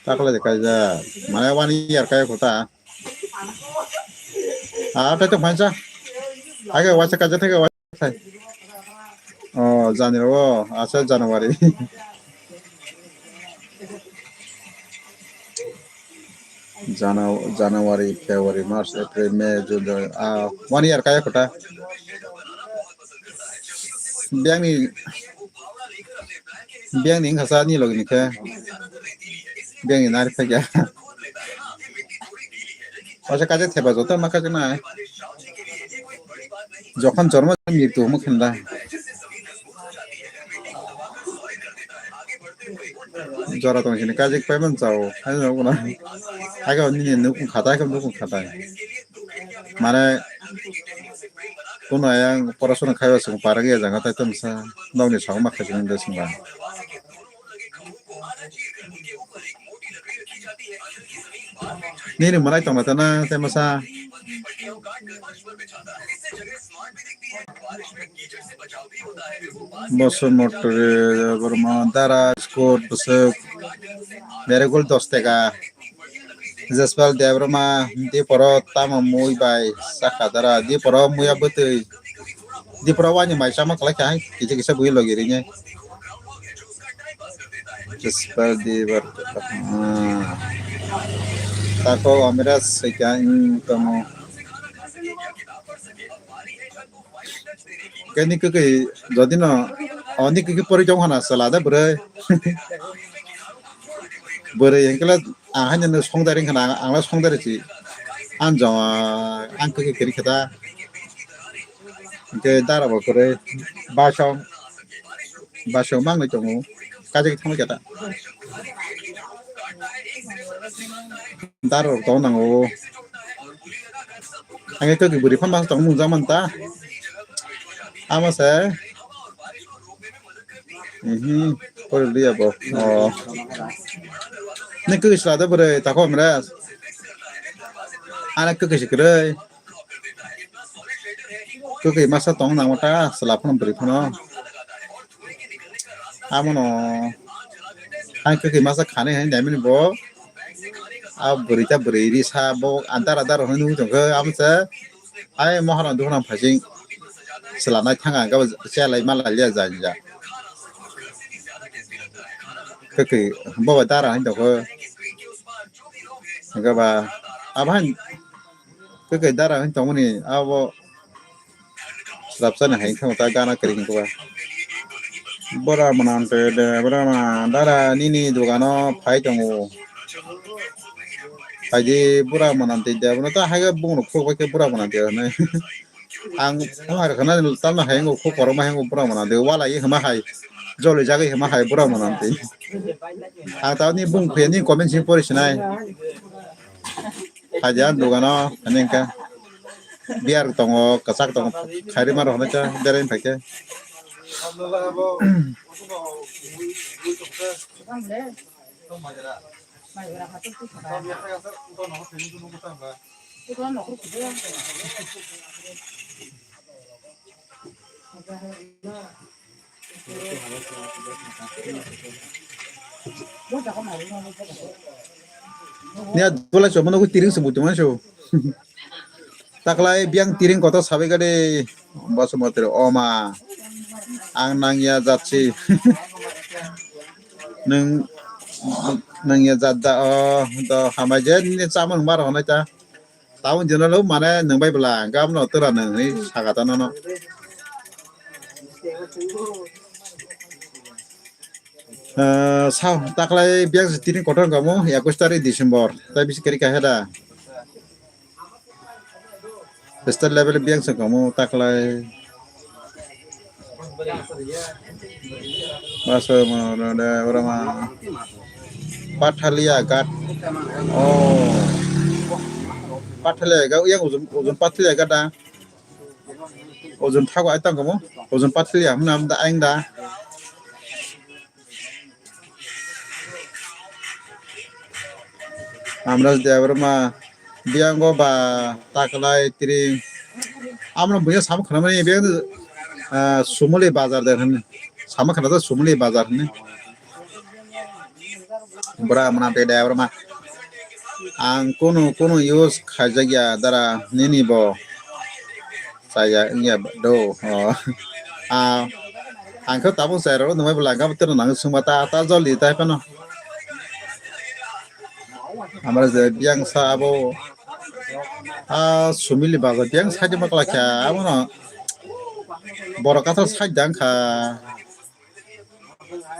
Taklai de kaja. Mane one year kaya kota. Ah, tai tong phansa. Age waisa kaja theke waisa. Oh, January, oh, asa January. Jana-, January, February, March, April, May, June, July. Ah, one year kaya kota. Biyangni, biyangni wngkha sa ni logi ni khe. Biyangni nari phai kha. Waisa kaisa theba joto ma kaisa nai. Jokhon jormo mritu hwnwi khe da. Jora tong sini kajik pai man chao. Hai no kuna. Hai ko nini nukung khatai, hai ko nukung khatai. Mane kuno yang porasona khaiwa sung paragi janga tai tong sa. Nokni song ma khai sini de sung ba. Nini mwrai tongma tana tei masa. Bosomotri Borma, Dara Scott bwswk, Beragul dos taka. Jaspal Debbarma, Diporo tamo mui bai chakha dara, Diporo muya bwtwi, Diporo wani mai chama kwlai kha hai, kisa kisa bui logi rinye. Jaspal Debbar, ah. Tako Amira Sika, hmm, tamo. Keni kwkwi jodi no, oni kwkwi pori tong hana sala da bwrwi. Bwrwi hengkela ang haino no songdari hana, ang la songdari si. Ang jong, ang kwkwi kwrwi khe ta. Hingke dara bo kwrwi. Basong, basong mangwi tongo. Kajak thangwi kata. Dara rok tong nango. Ang khe kwkwi bwrwi phan masa tong mung jak man ta. Amo se. Mhm. Pori liya bo. Oh. Ni kwkwi sla de bwrwi tako mre. Ana kwkwi si kwrwi. Kwkwi masa tong nang ta sla phano bwrwi phano. Amo no. Ang kwkwi masa khani hai nai mani bo. A bwrwi ta bwrwi ri sa bo adar adar hwnwi nugwi tongkha amo se. Ai moharang duharang phaising swlanai thanga hwnkhe bo chelai malai liya jani ja. Kwkwi bo bai dara hai tongkho. Hwnkhe ba abo hai kwkwi dara hai tongmani abo swrapsani hai wngkha ta gana kwrwi hwnkhe ba. Bora mwnam te de bora ma dara nini dogano phai tongo. Phaidi bura mwnam te de bono ta hai bung rok khuk bai khe bura mwnam te hinwi. Ang wngkha khana tamo hai wngkha khuk korom hai wngkha bura mwnam te wala ye hima hai joli jagwi hima hai bura mwnam te. Ang tabuk ni bung khuya ni comment simi pori sinai. Phaidi ang dogano hinwi hwnkhe beer tongo kwchak tongo khairima rok hinwi khe berai phaikhe. Nia dulai so mano tiring se buti manso. Taklai biang tiring kotor sabai gade. Bosomotri oma. Ang nangya jatsi. Nung nangya jat da o do hamai je ni chamung mar honai ta. Tabuk dino lo mane nung bai bwla gam no tora nung ni saga ta nono. Eh, sa taklai biang se tini kotor kamu ekus tarik December tai bisi kari kahe da. State level biang se kamu taklai. Masa mana ada orang mah Pathalia Ghat. Oh. Pathalia Ghat, yang ujung, ujung Pathalia Ghat dah. Ujung thago ai tang kamu. Ujung Pathalia, mana am da aing da. Amra Debbarma biango ba taklai tiri. Amra buya sama khana mani biang, ah, Sumuli bazar der hani. Sama khana to Sumuli bazar hani. Bura mana te Debbarma. Ang kunu kunu use khaijak ya dara nini bo. Saya wngya do. Oh. Ah, ang khe tabuk chai rok nungbai bwla ang khe teno nang sungma ta ta joli tai phano. Amra je biang sa abo. Ah, Sumili baga biang sa je makla kha abo no. Borok kathar sa jang kha.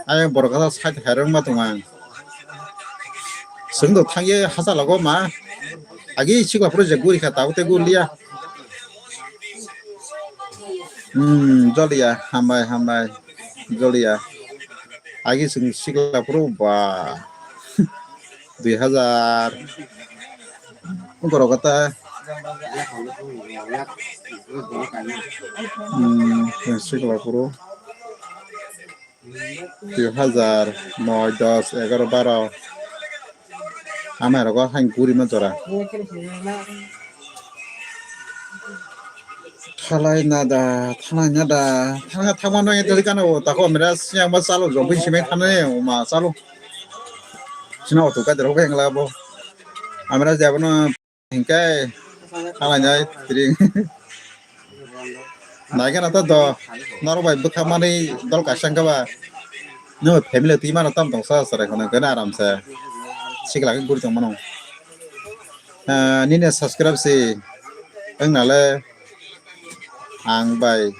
Ayang borok kathar side hairok ma tong ang. Sengdo thangye hachalogo ma. Agi sikla phuru je guri kha tabuk tei gurliya. Hmm, joliya, hambai, hambai. Joliya. Agi seng sikla phuru ba. Dui hazar. Borok kata. Hmm, sikla phuru. Dui hazar noi, dos, egaro, baro. Amai rogo hain guri ma jora. Thalai na da, thalai na da, thalai thangma no ete kano tako mera siang ba chalo jong bin simai thane ma chalo. Sina oto ka dero beng labo. Amera jabo no. Hingke, halai nai, tring. Naikhe na to do, norok bai bwkha manwi dol kaisa wngkha ba. Nwng family twi mano tam tong sa sarai kheno, hingke na aram se. Sikla khe guri tong mano. Ah, nini subscribe si, wng nale, ang bai,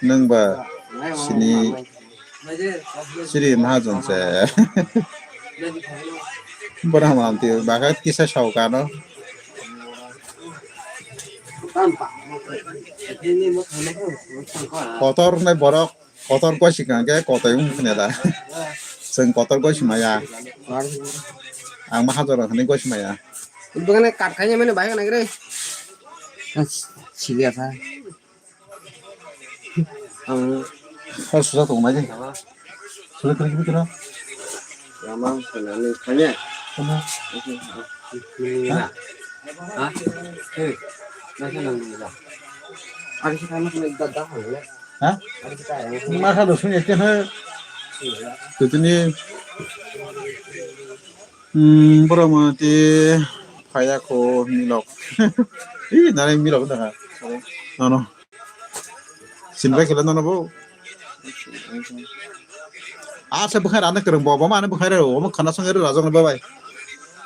nwng ba, sini, Siri Mahajon se. Borok hamya twi bakha kisa saukano. Kotor nai borok, kotor gosi kangkhe kotor wng khne da. Chwng kotor gosi maya. Ang Mahajon rok hinwi gosi maya. Bwkhani kat khaina mani bahai nang re. Siliya sa. Ang hor susa tong mai de. Susa kiri kiri kira. Lama sana ni kanya. Sana. Ha? Ha? Hei. Nasa nang ni ba. Ari sa kama kena dada hang le. Ha? Ari sa kaya. Masa dosun ya kena. Tutuni. Hmm, borok mati phaiya kho milok. Ih, nare milok da. Ano. Sinbai kela nono bo. Asa bukhai rana kereng bo, bo mane bukhai re, bo khana song re rajong ba bai.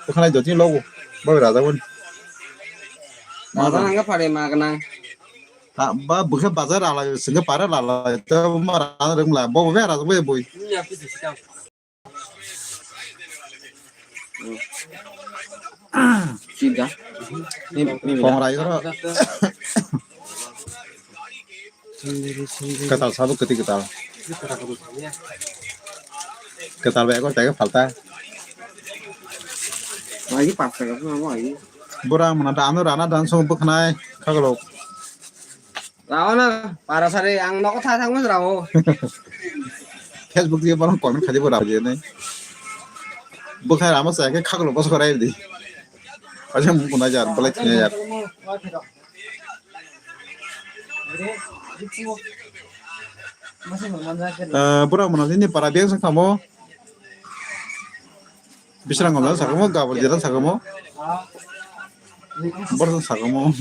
Bukhai jotni logo. Ba bai rajak bani. Bazar hangga phare ma gana. Ba bukhai bazar ala, singa para ala, to ma rana rengla, bo bo be rajak bai boi. Sida. Ni, ni Phone rai oro. Ketal sabo keti ketal. Ketal ba ekor tege falta. Lagi pas taka pun amo lagi. Bura mana da anu rana dan song buknai kagalo. Rao na, para sari ang noko tha thangma rao. Facebook dia barang comment khadi bo rao dia nai. Bukhai rama sa ke khaglo bos korai di. Aja mung kuna jar, belai thina jar. Eh, bura mana ini para biang sa kamo. Bisrang ngom sakamo, gabur jera sakamo. Bor sakamo.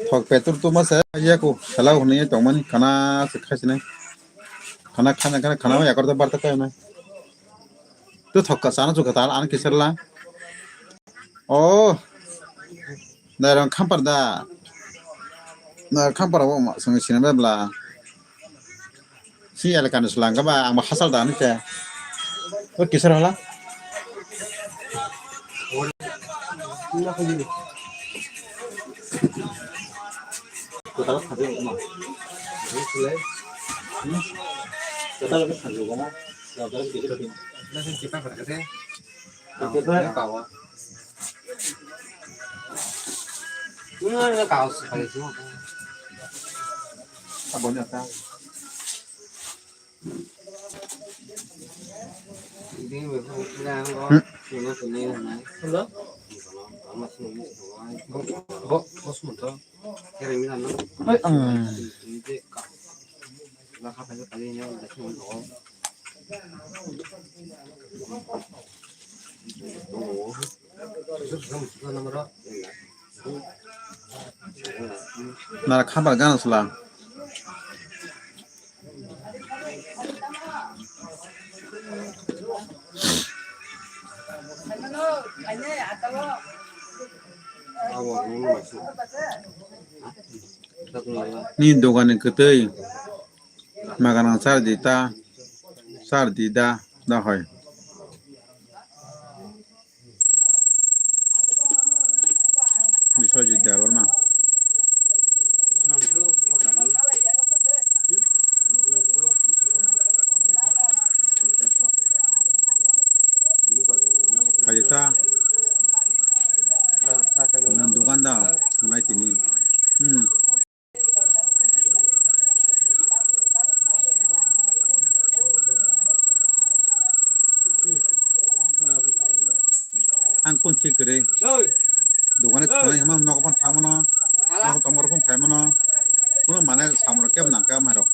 Thok petur tuma se ya ko, sala hwnwi tongmani khana se khasine. Khana khana khana khana yakar da barta kaina. Tu thok ka sana chu katal an kisarla. Oh. Nairang khampar da. Nairang khampar o ma song sina bebla. Si elakani sulang ka ba ang ba hasal da ni ke. O kisar hala. Kotal khaju ma. Kotal khaju ma. Nara khabar gana sla. Ni dogani kwtwi maganang char di ta, char di da, da hoi. Biswajit Debbarma. Kun thik kwrwi. Dukani thangmani hwnba nogo phano thangmano. Nogo tongmoro phano phaimano. Kuno mane samoro kebo nangkha mairok.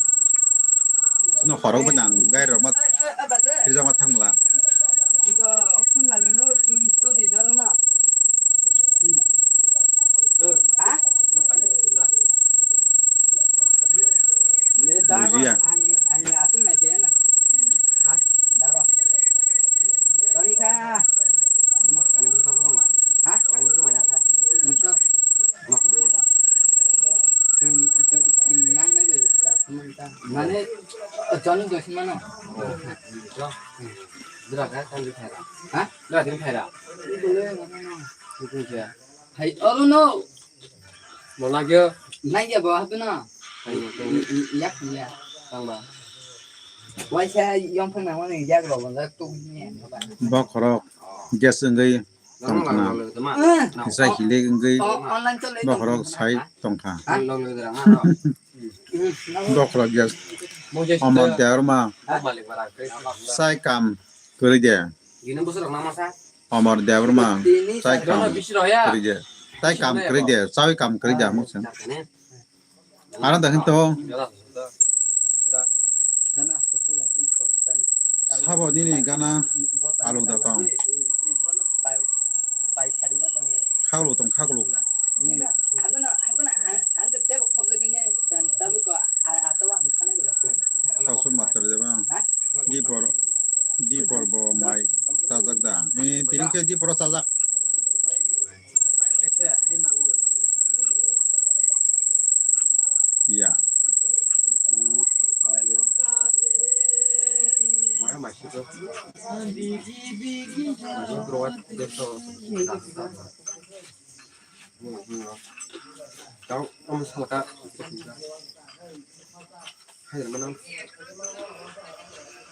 Chwngno horok bai nang gari rok ma rijak ma thangmala. Bujiya. Mane, jono josin mano. Dura ka kan di phaira. Ha? Dura din phaira. Hai, oro no. Mo lagyo. Lagya bo hadu na. Yak ya. Tangba. Waisa yong phang na wani yak ro bo dak tu ni. Bokhorok gas wngwi tongkhna. Kisa hilik wngwi bokhorok sai tongkha. Bokhorok gas. Omor Debbarma sai kam kwrwi de. Omor Debbarma sai kam kwrwi de. Tai kam kwrwi de, chawi kam kwrwi de, amuk se. Ano da hinto. Sabo nini gana aluk da tong. Khaklu tong khaklu. Kosom master jeba. Dipor, dipor bo mai chajak da. Eh, tini khe dipor o chajak. Ya.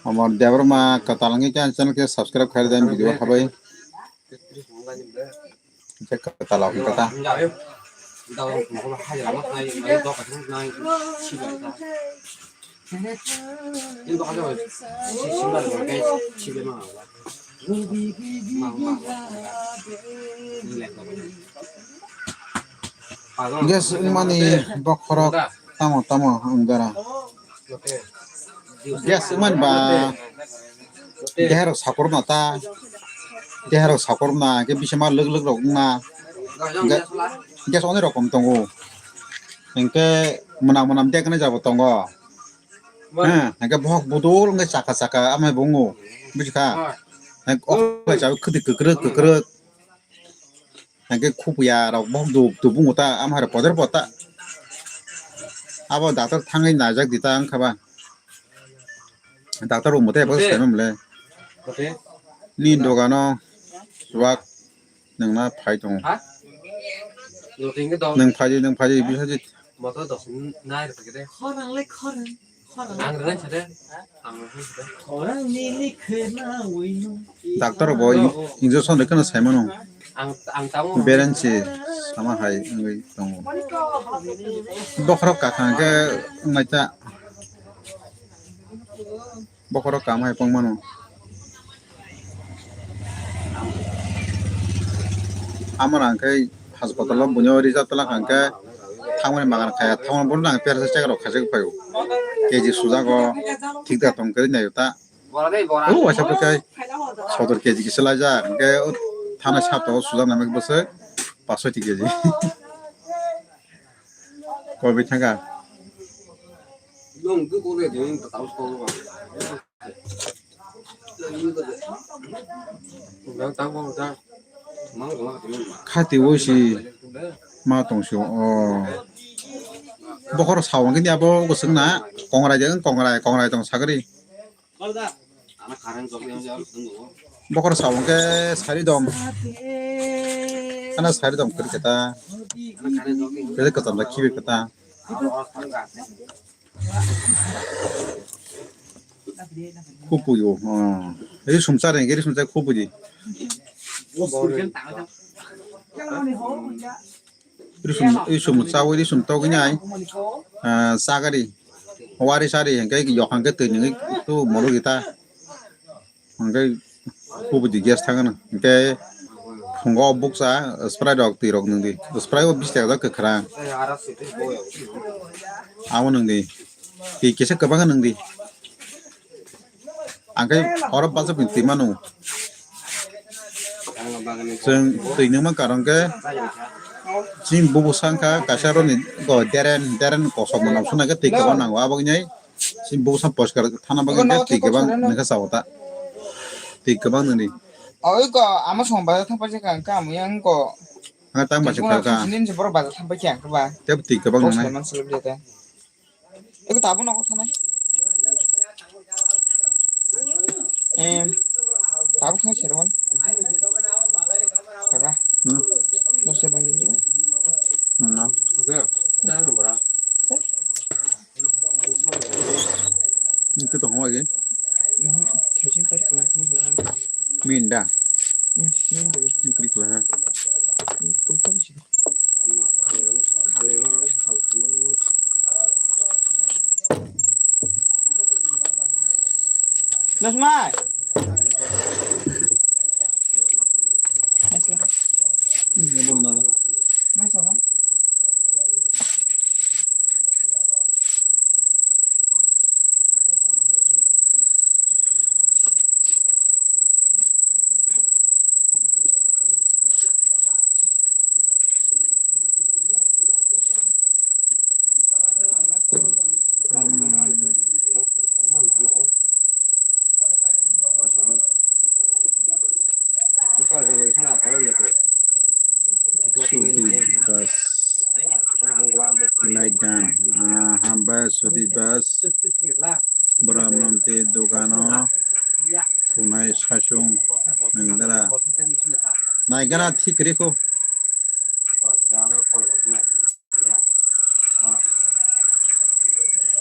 Omor Debbarma kwtal wngwi khe ani channel khe subscribe khairwi di, video habai. Khe kwtal o khe kwtal. Gas wngmani bokhorok tamo tamo wngdara. Gas wngmani ba deharok sakorna ta, deharok sakorna, hingke bisima lwk lwk rok wngna, hingke gas onek rokom tongo, hingke mwnam mwnam deknai jabo tongo. Hingke bohok budul wngke chaka chaka amai bo wngo, bujikha? Hingke o chawi kwtwi kwkrwk kwkrwk. Hingke khupuya rok bohok dup dup wngkha ta, amhai rok kotor bo ta. Abo doctor thangwi naijak di ta wngkha ba. Doctor bo mwtai abo sai mwnle. Ni dogano chuwak nwngna phai tongo. Nwng phaidi, nwng phaidi, bisaidi. Doctor bo injection rwkhe no sai mano. Bereng se sama hai wngwi tongo. Bokhorok kakha hwnkhe wngnai ta. Bokhorok kam hai pong mano. Amora hwnkhe haspatalo buino rijak twlak hwnkhe thangmani magan khaya, thangmani bono nang persa check rok khaijak phaio. Keji sujago, thik da tong kwrwi naio ta. O waisa bwkhai sotor keji kisa laijak, hwnkhe o thana sato sujaknai bwswk pasoiti keji. Kobi thangkha. Khati o si ma tong si o. Bokhorok sawang khe ni abo bwswk na kongrai de, kongrai, kongrai tong sagri. Bokhorok sawang khe sari dong. Ana sari dong kiri kata. Kiri kata da kibi kata. Khupui o, ah. Ri sumsa reng, ri sumsa khupui di. Ri sum, ri sum chawi, ri sum togwi nai. Ah, sagari. Wari sari, hingke yok hingke twi nungwi tu moro gita. Hingke khupui di gas thangana. Hingke Ngo buksa Sprite rok twi rok nwng di. Sprite o bish taka kwkhwrang. Amo nwng di. Twi kisa kwbang nwng di. Ang khe oro bachapni twi mano. Chwng twi nungma karon khe chini bubu sangkha kaisa roni go deren deren kosok manam suna khe twi kwbang nango. Aboni chini bubu sang poskar thana bagwi khe twi kwbang nungkha sao ta. Twi kwbang nungdi. Oi go ama song bazar thang paisa kha ang khe amo yang go. Ang tang ba se kha kha. Sini se borok bazar thang paisa ang khe ba. Tei twi kwbang nangnai. Eko tabuk nogo thanai. Em, tabuk thanai serwan. Kaka. Hmm. Nose bangin dulu. Hmm. Itu tuh lagi. Mhm. Thajin tadi kalau kamu bilang. Minda. Hmm, minda. Ini klik lah. Ini klik aja. Nasmai. Nasmai. Ini belum ada. Nasmai. Sudi bus. Naidan. Ah, hambai Sudi bus. Bora mamte dogano. Thunai sasung. Nengdara. Naigana thik rikho.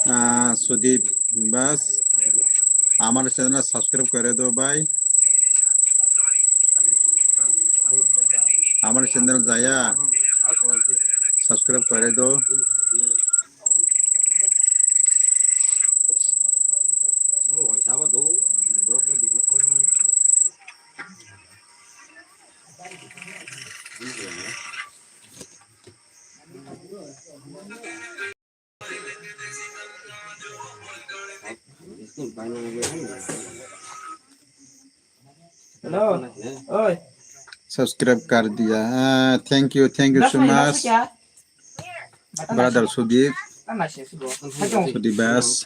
Ah, Sudip Bas, আমার channel subscribe করে দাও ভাই। আমার চ্যানেল যায়া সাবস্ক্রাইব করে দাও। Hello. Oi. Subscribe kar diya. Ah, thank you, thank you so much. Brother Sudip, Sudip Das,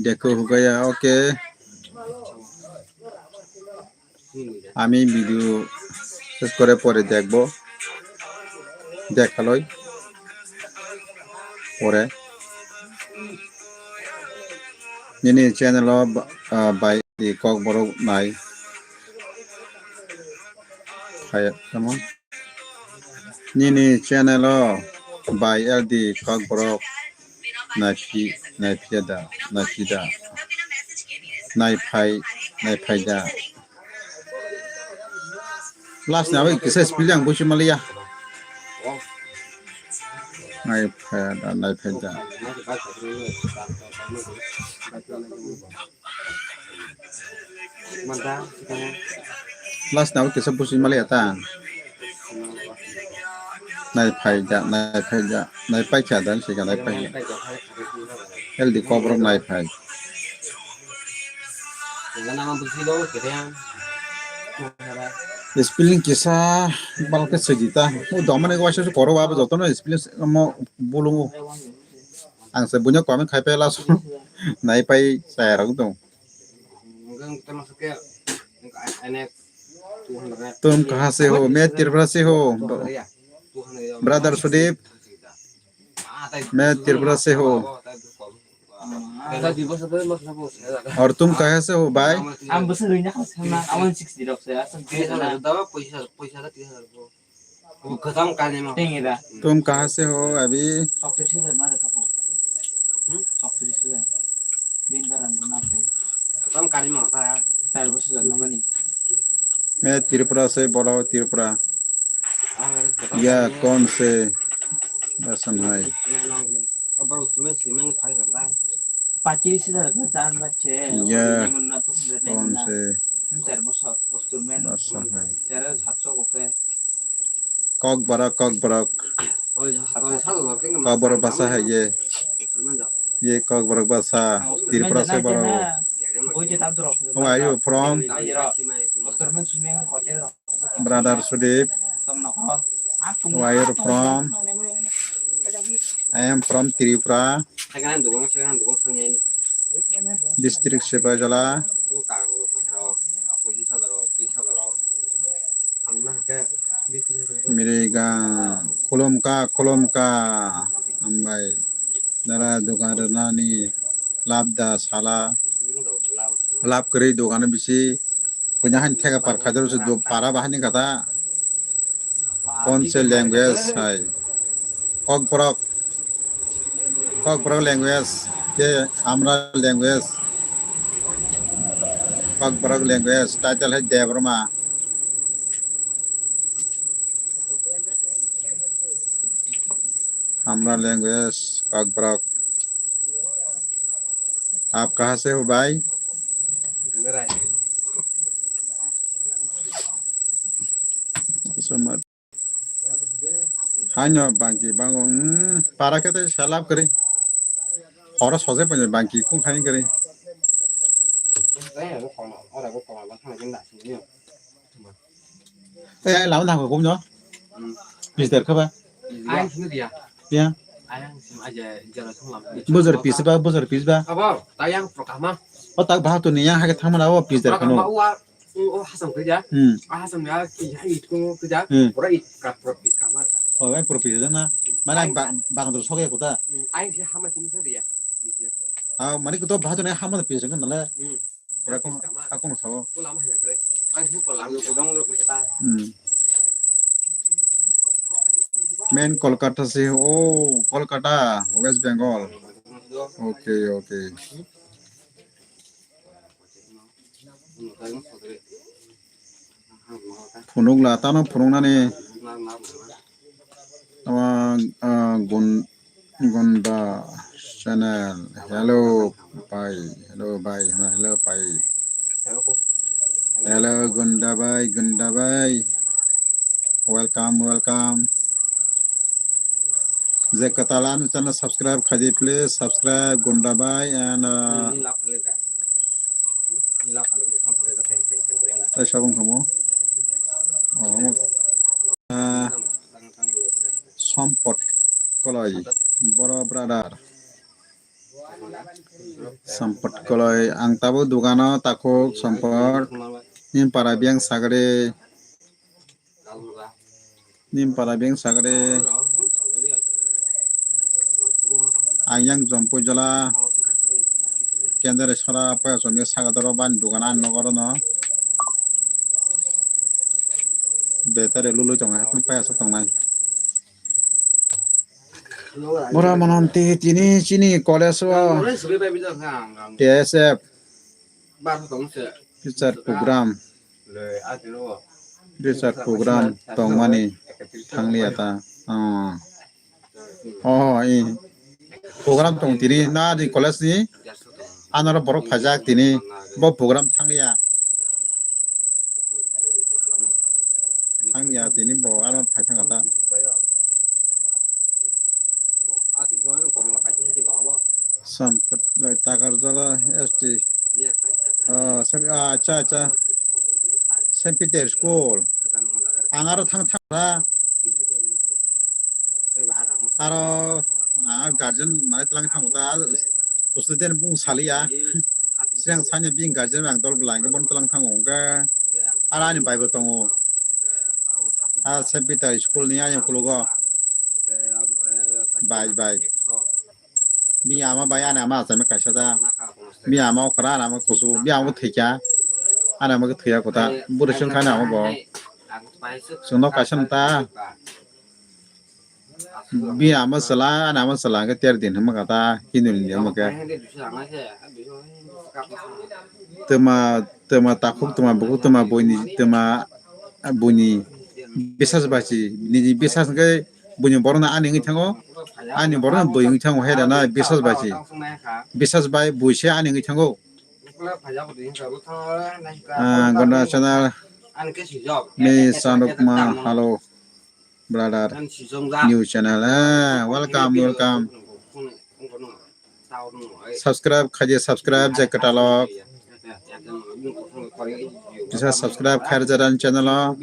dekho ho gaya, okay. আমি ভিডিও শেষ করে পরে দেখবো, দেখালই পরে। Nini channel o ba-, ah, bai di kok borok nai. Hai, tamo? Nini channel o bai L D kok borok nai phi, nai phi da, nai phi da. Nai phai, nai phai da. Last ni abo kisa spelling ang buji maliya. Nai phai da, nai phai da. Last na kisa busi mali ata. Nai phai ja, nai phai ja, nai pai kha dan sika nai pai. L D kobrok nai phai. Spelling kisa balke sejita. O domane waisa koro abo jotono spelling mo bulungo. Ang se bunya comment khai pela so. Nai pai saya rok dong. तुम कहाँ से हो? मैं त्रिपुरा से हूँ। Brother Sudip, मैं त्रिपुरा से हूँ। और तुम कहाँ से हो भाई? तुम कहाँ से हो अभी? मैं त्रिपुरा से, बोलो त्रिपुरा। या कौन से राशन है? या कौन से राशन है? Kokborok, Kokborok. Kokborok bhasha hai ye. Ye Kokborok bhasha. Tripura se borok. Where are you from? Brother Sudip. Where are you from? I am from Tripura. District Sipaijala. Miriga, khulumkha, khulumkha, hambai. Nara dukan rwnani labda sala. Lab kwrwi dukan bisi. Punya han thega par khajar se do para bahani kata. Konse language hai. Kokborok. Kokborok language. Ke Hamra language. Kokborok language. Title hai Debbarma. Hamra language, Kokborok. आप कहाँ से हो भाई? Haino bangki bango, hmm, para kete salap kari. Horo soje panya bangki kung khain kari. Eh, lama nang ko kumno? Pis der khaba? Ayang sini dia. Ya. Ayang sim aja jara sung lam. Buzar pis ba, buzar pis ba. Abo, tayang prokama. O tak bah tu ni yang hake thamana o pis der khano. Prokama o, o hasam kija. Hmm. A hasam ya ki ya it ko kija. Hmm. Pura it ka pro pis kamar ka. O ai pro pis na. Mana bang dur soge kuta. Ayang si hama sim sini dia. Ah, mani kuto bah tu ni hama pis kan le. Hmm. Akung, akung sao. Hmm. Main Kolkata se, oh, Kolkata, West Bengal. Okay, okay. Phunuk la, tano phunuknani. Tama, ah, gun, Gunda channel. Hello, bhai. Hello, bhai. Hello, bhai. Hello, Gunda bhai, Gunda bhai. Welcome, welcome. Je kwtal ani channel subscribe khaidi, please subscribe, Gunda bhai, and, uh, Tai sabung kamo. Oh, ah, Sampot Koloi, boro brother. Sampot Koloi, ang tabo dugano takhuk Sampot. Nim para biyang sagri. Nim para biyang sagri. Ang yang Jampui jala. Kendra sara pa somya sagadoro ban dugan an nogoro no. Betare lului tongo, haikhe payasok tongnai. Bora mononti tini chini college o T S F teacher program, teacher program tongmani thangliya ta. Oh. Oh, i. Program tong tini na di college ni. Anoro borok phaijak tini. Bo program thangya. Thangya tini bo ano phaithang kata. Sampot Takarjala S T. Oh, Saint, ah, acha, acha. Saint Peter School. Ang aro thang thang ra. Aro, ah, guardian mane tlang thang ta. Student bung saliya. Siang sanya bing guardian ang dol bela ang bon tlang thang ongka. Aro ani bai bo tongo. Ah, Saint Peter School ni ayang kulugo. Bai, bai. Bini ama bai ani ama asai kaisa da. Bini ama okra ani ama kusu. Bini ama thwikha. Ani ama thwiya kota. Bwrwi song kha ani ama bo. Chwngno kaisa ta. Bini ama chwla ani ama chwla hwnkhe ter din hwnma kha ta. Hinwi ni hwnma khe. Twma, twma takhuk, twma bukhuk, twma buini, twma buini bisas bachi. Nini bisas hwnkhe buini borokno ani wngwi thango, ani borokno bui wngwi thango, hai rana bisas bai se, bisas bai bui se ani wngwi thango. Ah, Gonda channel ni Sanukma, hello. brother new channel. Ah, welcome, welcome. Subscribe khaidi, subscribe je kwtalok. Kisa subscribe khairjak ani channel o.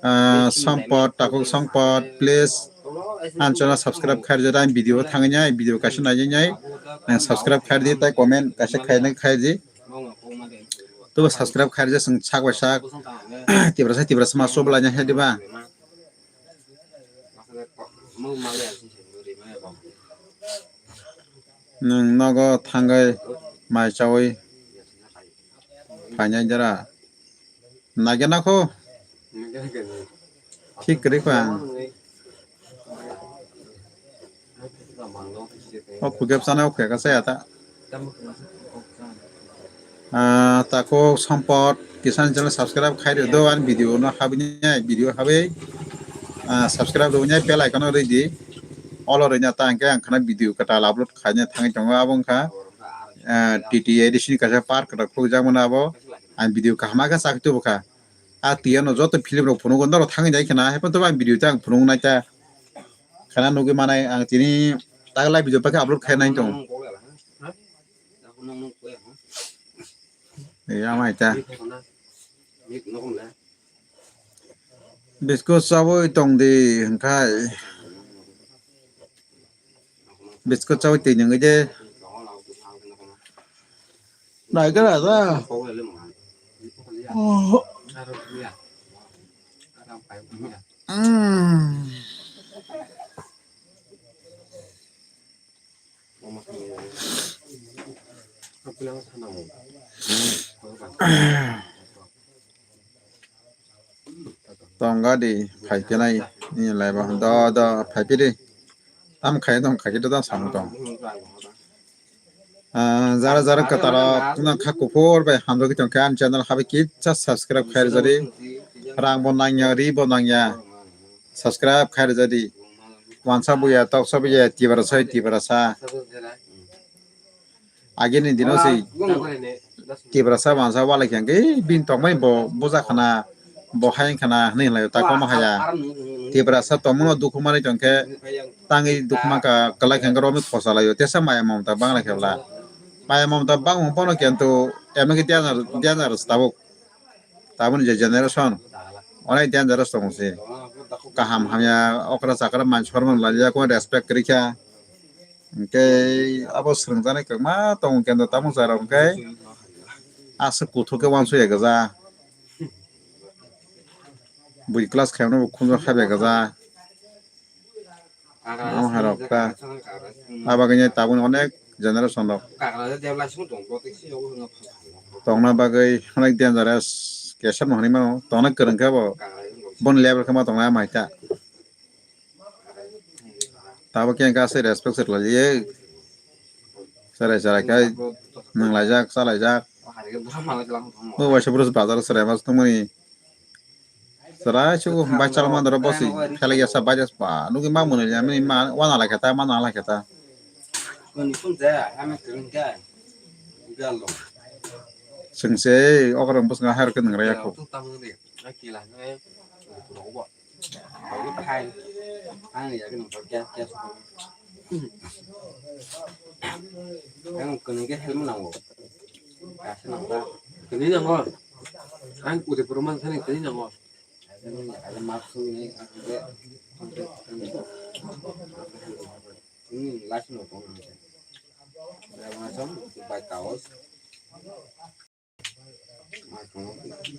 Ah, Sampot, Takhuk Sampot, please. Ani channel subscribe khairjak, ani video thangwi nai, video kaisa nai nai. Nang subscribe khaidi, tai comment kaisa khainai khaidi. Tubo subscribe khairjak, chwng sak bai sak. Tiprasa, Tiprasa ma chobla nya khaidi ba. Nwng nogo thangwi mai chawi phainai jora. Nagena kho. Thik kwrwi kho ang. O khugep sana o khuyaka saya ta. Ah, Takhuk Sampot, kisa ani channel subscribe khai rw do, ani video no habwi nai, video habwi, ah, subscribe rw nai, bell icon o rw di. Olo rw na ta hwnkhe ang khana video kwtal upload khaina thangwi tongo, abo wngkha, ah, T T A D C ni kaisa park kwtal khulukjak mano abo. Ang video kaham khe chak tubu kha. A twi ano joto film rok phunukgo norok thangwi nai khana, haikhe to ang video ta ang phunuk nai ta. Khana nugwi manai ang tini tak live video paikhe upload khai nai tong. Ei, amai ta. Biskut chawi tong di hwnkhai. Biskut chawi twi nungwi de. Nai kara da. Oh. Mm. Tongga di phai phinai ni lai ba do do phai phidi. Tam khai tong khai do sam tong. Ah, jara jara kwtal rok tuna kha kuphur bai hamjagwi tongkha ani channel habai kitsa subscribe khai rwjadi. Rang bo nangya, ri bo nangya. Subscribe khai rwjadi. Wansa buya, toksa buya, Tiprasa, Tiprasa. Agini dino si Tiprasa wansa walai khe hwnkhe, "Ei, bini tongmani bo buja khana, bo hai khana," hwnwi hinlai, ta komo haya. Tiprasa tongmano dukhu manwi tongkhe, tangwi dukhu mankha, kwlai khe hwnkhe romwi khosa laio, tesa maya mamta bangla khe bwla. Maya mamta bangma bono kintu emnokhe danger, dangerous tabuk. Tabukni je generation, onek dangerous tongo se. Kaham hamya, okra chakra manchor man lalia, kono respect kwrwi kha. Hwnkhe abo swrwngjaknai kwbangma tongo kendo, tabuk jora hwnkhe aswk kuthuk khe uansukya gwja. Bui class khaimano bo khunju khabya gwja. Amo hai rok ta. Abagwino tabukni onek generation rok tongna bagwi onek dangerous kesap no hinwi mano, tongna kwrwng khe bo, boni level khe ma tongnai amai ta. Tabuk khe hwnkhe aswk respect se rwlaio. Cherai cherai khe nwnglaijak, chalaijak. O waisa bwrwi bazar o cherai ma tongmani. Cherai se o bai chalok mandaro bosi phelai ya sa bai ba nugwi ma mwnwi ya mani ma wana lai khe ta, ma na lai khe ta. Chwng se okra bwskango hai rok khe nwngra ya kho. Ang ya khe nang gas gas. Ang kwnwi khe helmet nango. Gas nango. Kwnwi nango. Ang Udaipur man thani kwnwi nango. Ang ya khe mask sugwi ang khe. Hmm, last no kong ang khe. Ang asam bai kaos.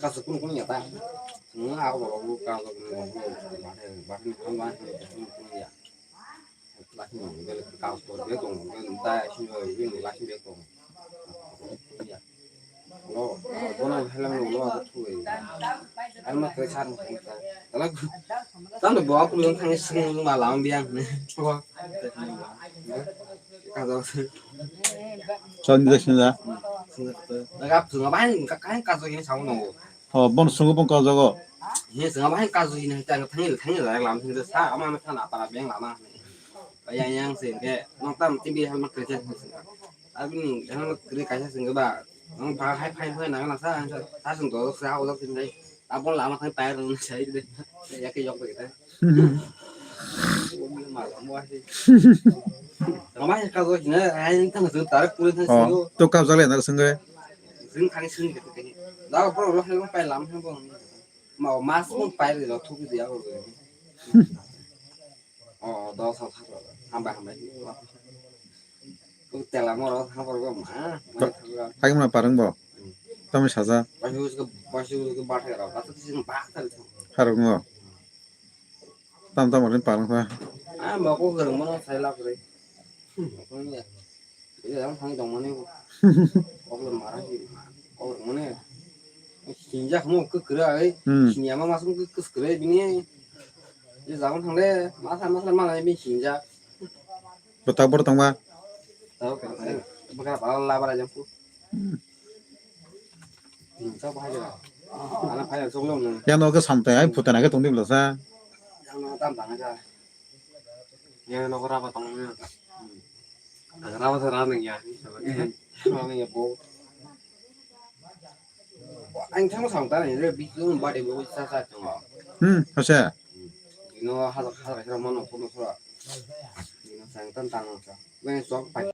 Kaso kunu kunu ya ta. Nung ako baba bu kaso kunu kunu bahai bahai ni kunu kunu ya. Last ni bel kaso bel kunu bel ta sini bel last ni bel kunu. Ya. Lo, bono helang lo lo aku tu. Alma kre sar mo ta. Ala tan do bo aku yang thang sing malam biang. Kaso. Chon di sini da. Nagap tu ngapain kain kaso ini sama nunggu. Oh, bon sungguh pun kau jago. Ini sama ngapain kaso ini kita thangi thangi lah lam sini sa ama ama sana para beng lama. Yang yang sih ke nonton T V hal mak kerja. Abin yang mak kerja kaisa sih ba. Nang pa hai hai hai nang nang sa sa sung do sa udah sini. Abo lama thang tayar rwna sai de. Yake yok bai ta. Lama hai ka go hina, ai tang jeng tarik puri thang Oh, singo. To kap jale na sengge. Jeng thang sing de kani. Da bro lo hai pai lam hai bo. Ma mas mo pai de lo thuk de ya bo. Oh, dos ha thang. Hambai hambai. Ko tela mo ro thang bor go ma. Hai ma parang bo. Tamo saja. Basu ke basu ke bathai rok, bathai sing bathai. Harok ngo. Tam tam rin parang pa. Ah, ma ko gereng mano sai lak re. Ko ni ya. Ini yang thang dong mani ko. Ko le mara hi. Ko le mane. Sinja mo ke kra ai. Hmm. Sinya ma mas ke ke kra bini. Ini zaman thang le, masa masa mana ini sinja. Betak bor tong ba. Tahu kan? Bakal bakal labar aja pu. Hmm. Yang no ke santai ai putana ke tongdi belasa. Yang no ke raba tong ya. Raba sa raba ya. Raba ya bo. Ang thang sang ta ni re bi tu ba de bo sa sa tong. Hmm, hasa. No hasa hasa kira mano kono sura. No sang tan tang sa. Wen sok pa.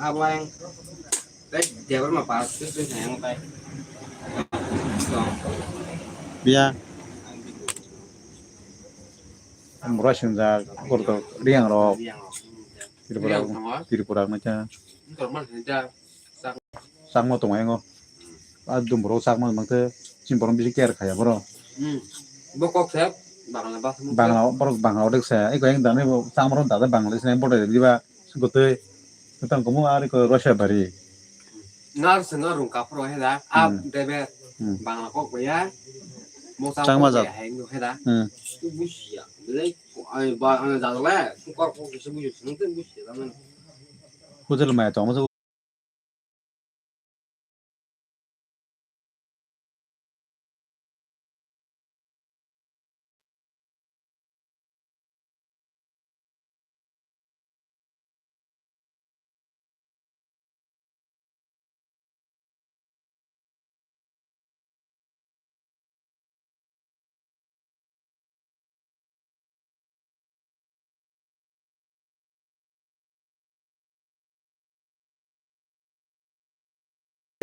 Abang. Tei Debbarma pass tu tu sayang tai. Biya. Mura singjak, Riang rok. Tripura, Riang tongwa. Tripura nai cha. Normal singjak. Chakma tongo yango. A dum borok chakma mangte chini borok bisi care khaya borok. Hmm. Bo kok se Bangla bas mung Bangla, borok Bangla odek se. Eko yang dane bo chakma rok dada Bangla se bodai diba gotoi. Tang komo ari ko Russia bari. Ngar se ngar rung kapro he da. A Hmm. debe Hmm. Bangla kok ya. Mo Chakma chakma jat. Ya hai no he da. Hmm. Tu busia. Belai ko ai ba ana dada le. Tu kor kok se busia. Nang te busia da man. Hotel maya tongma.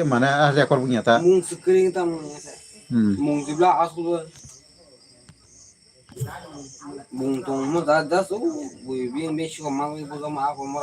Mane a record bunya ta. Mung screen ta mung ya ta. Hmm. Mung jibla asuk. Mung tong mo da da su. Bui bin bin shu ma bui bu ma ko ma.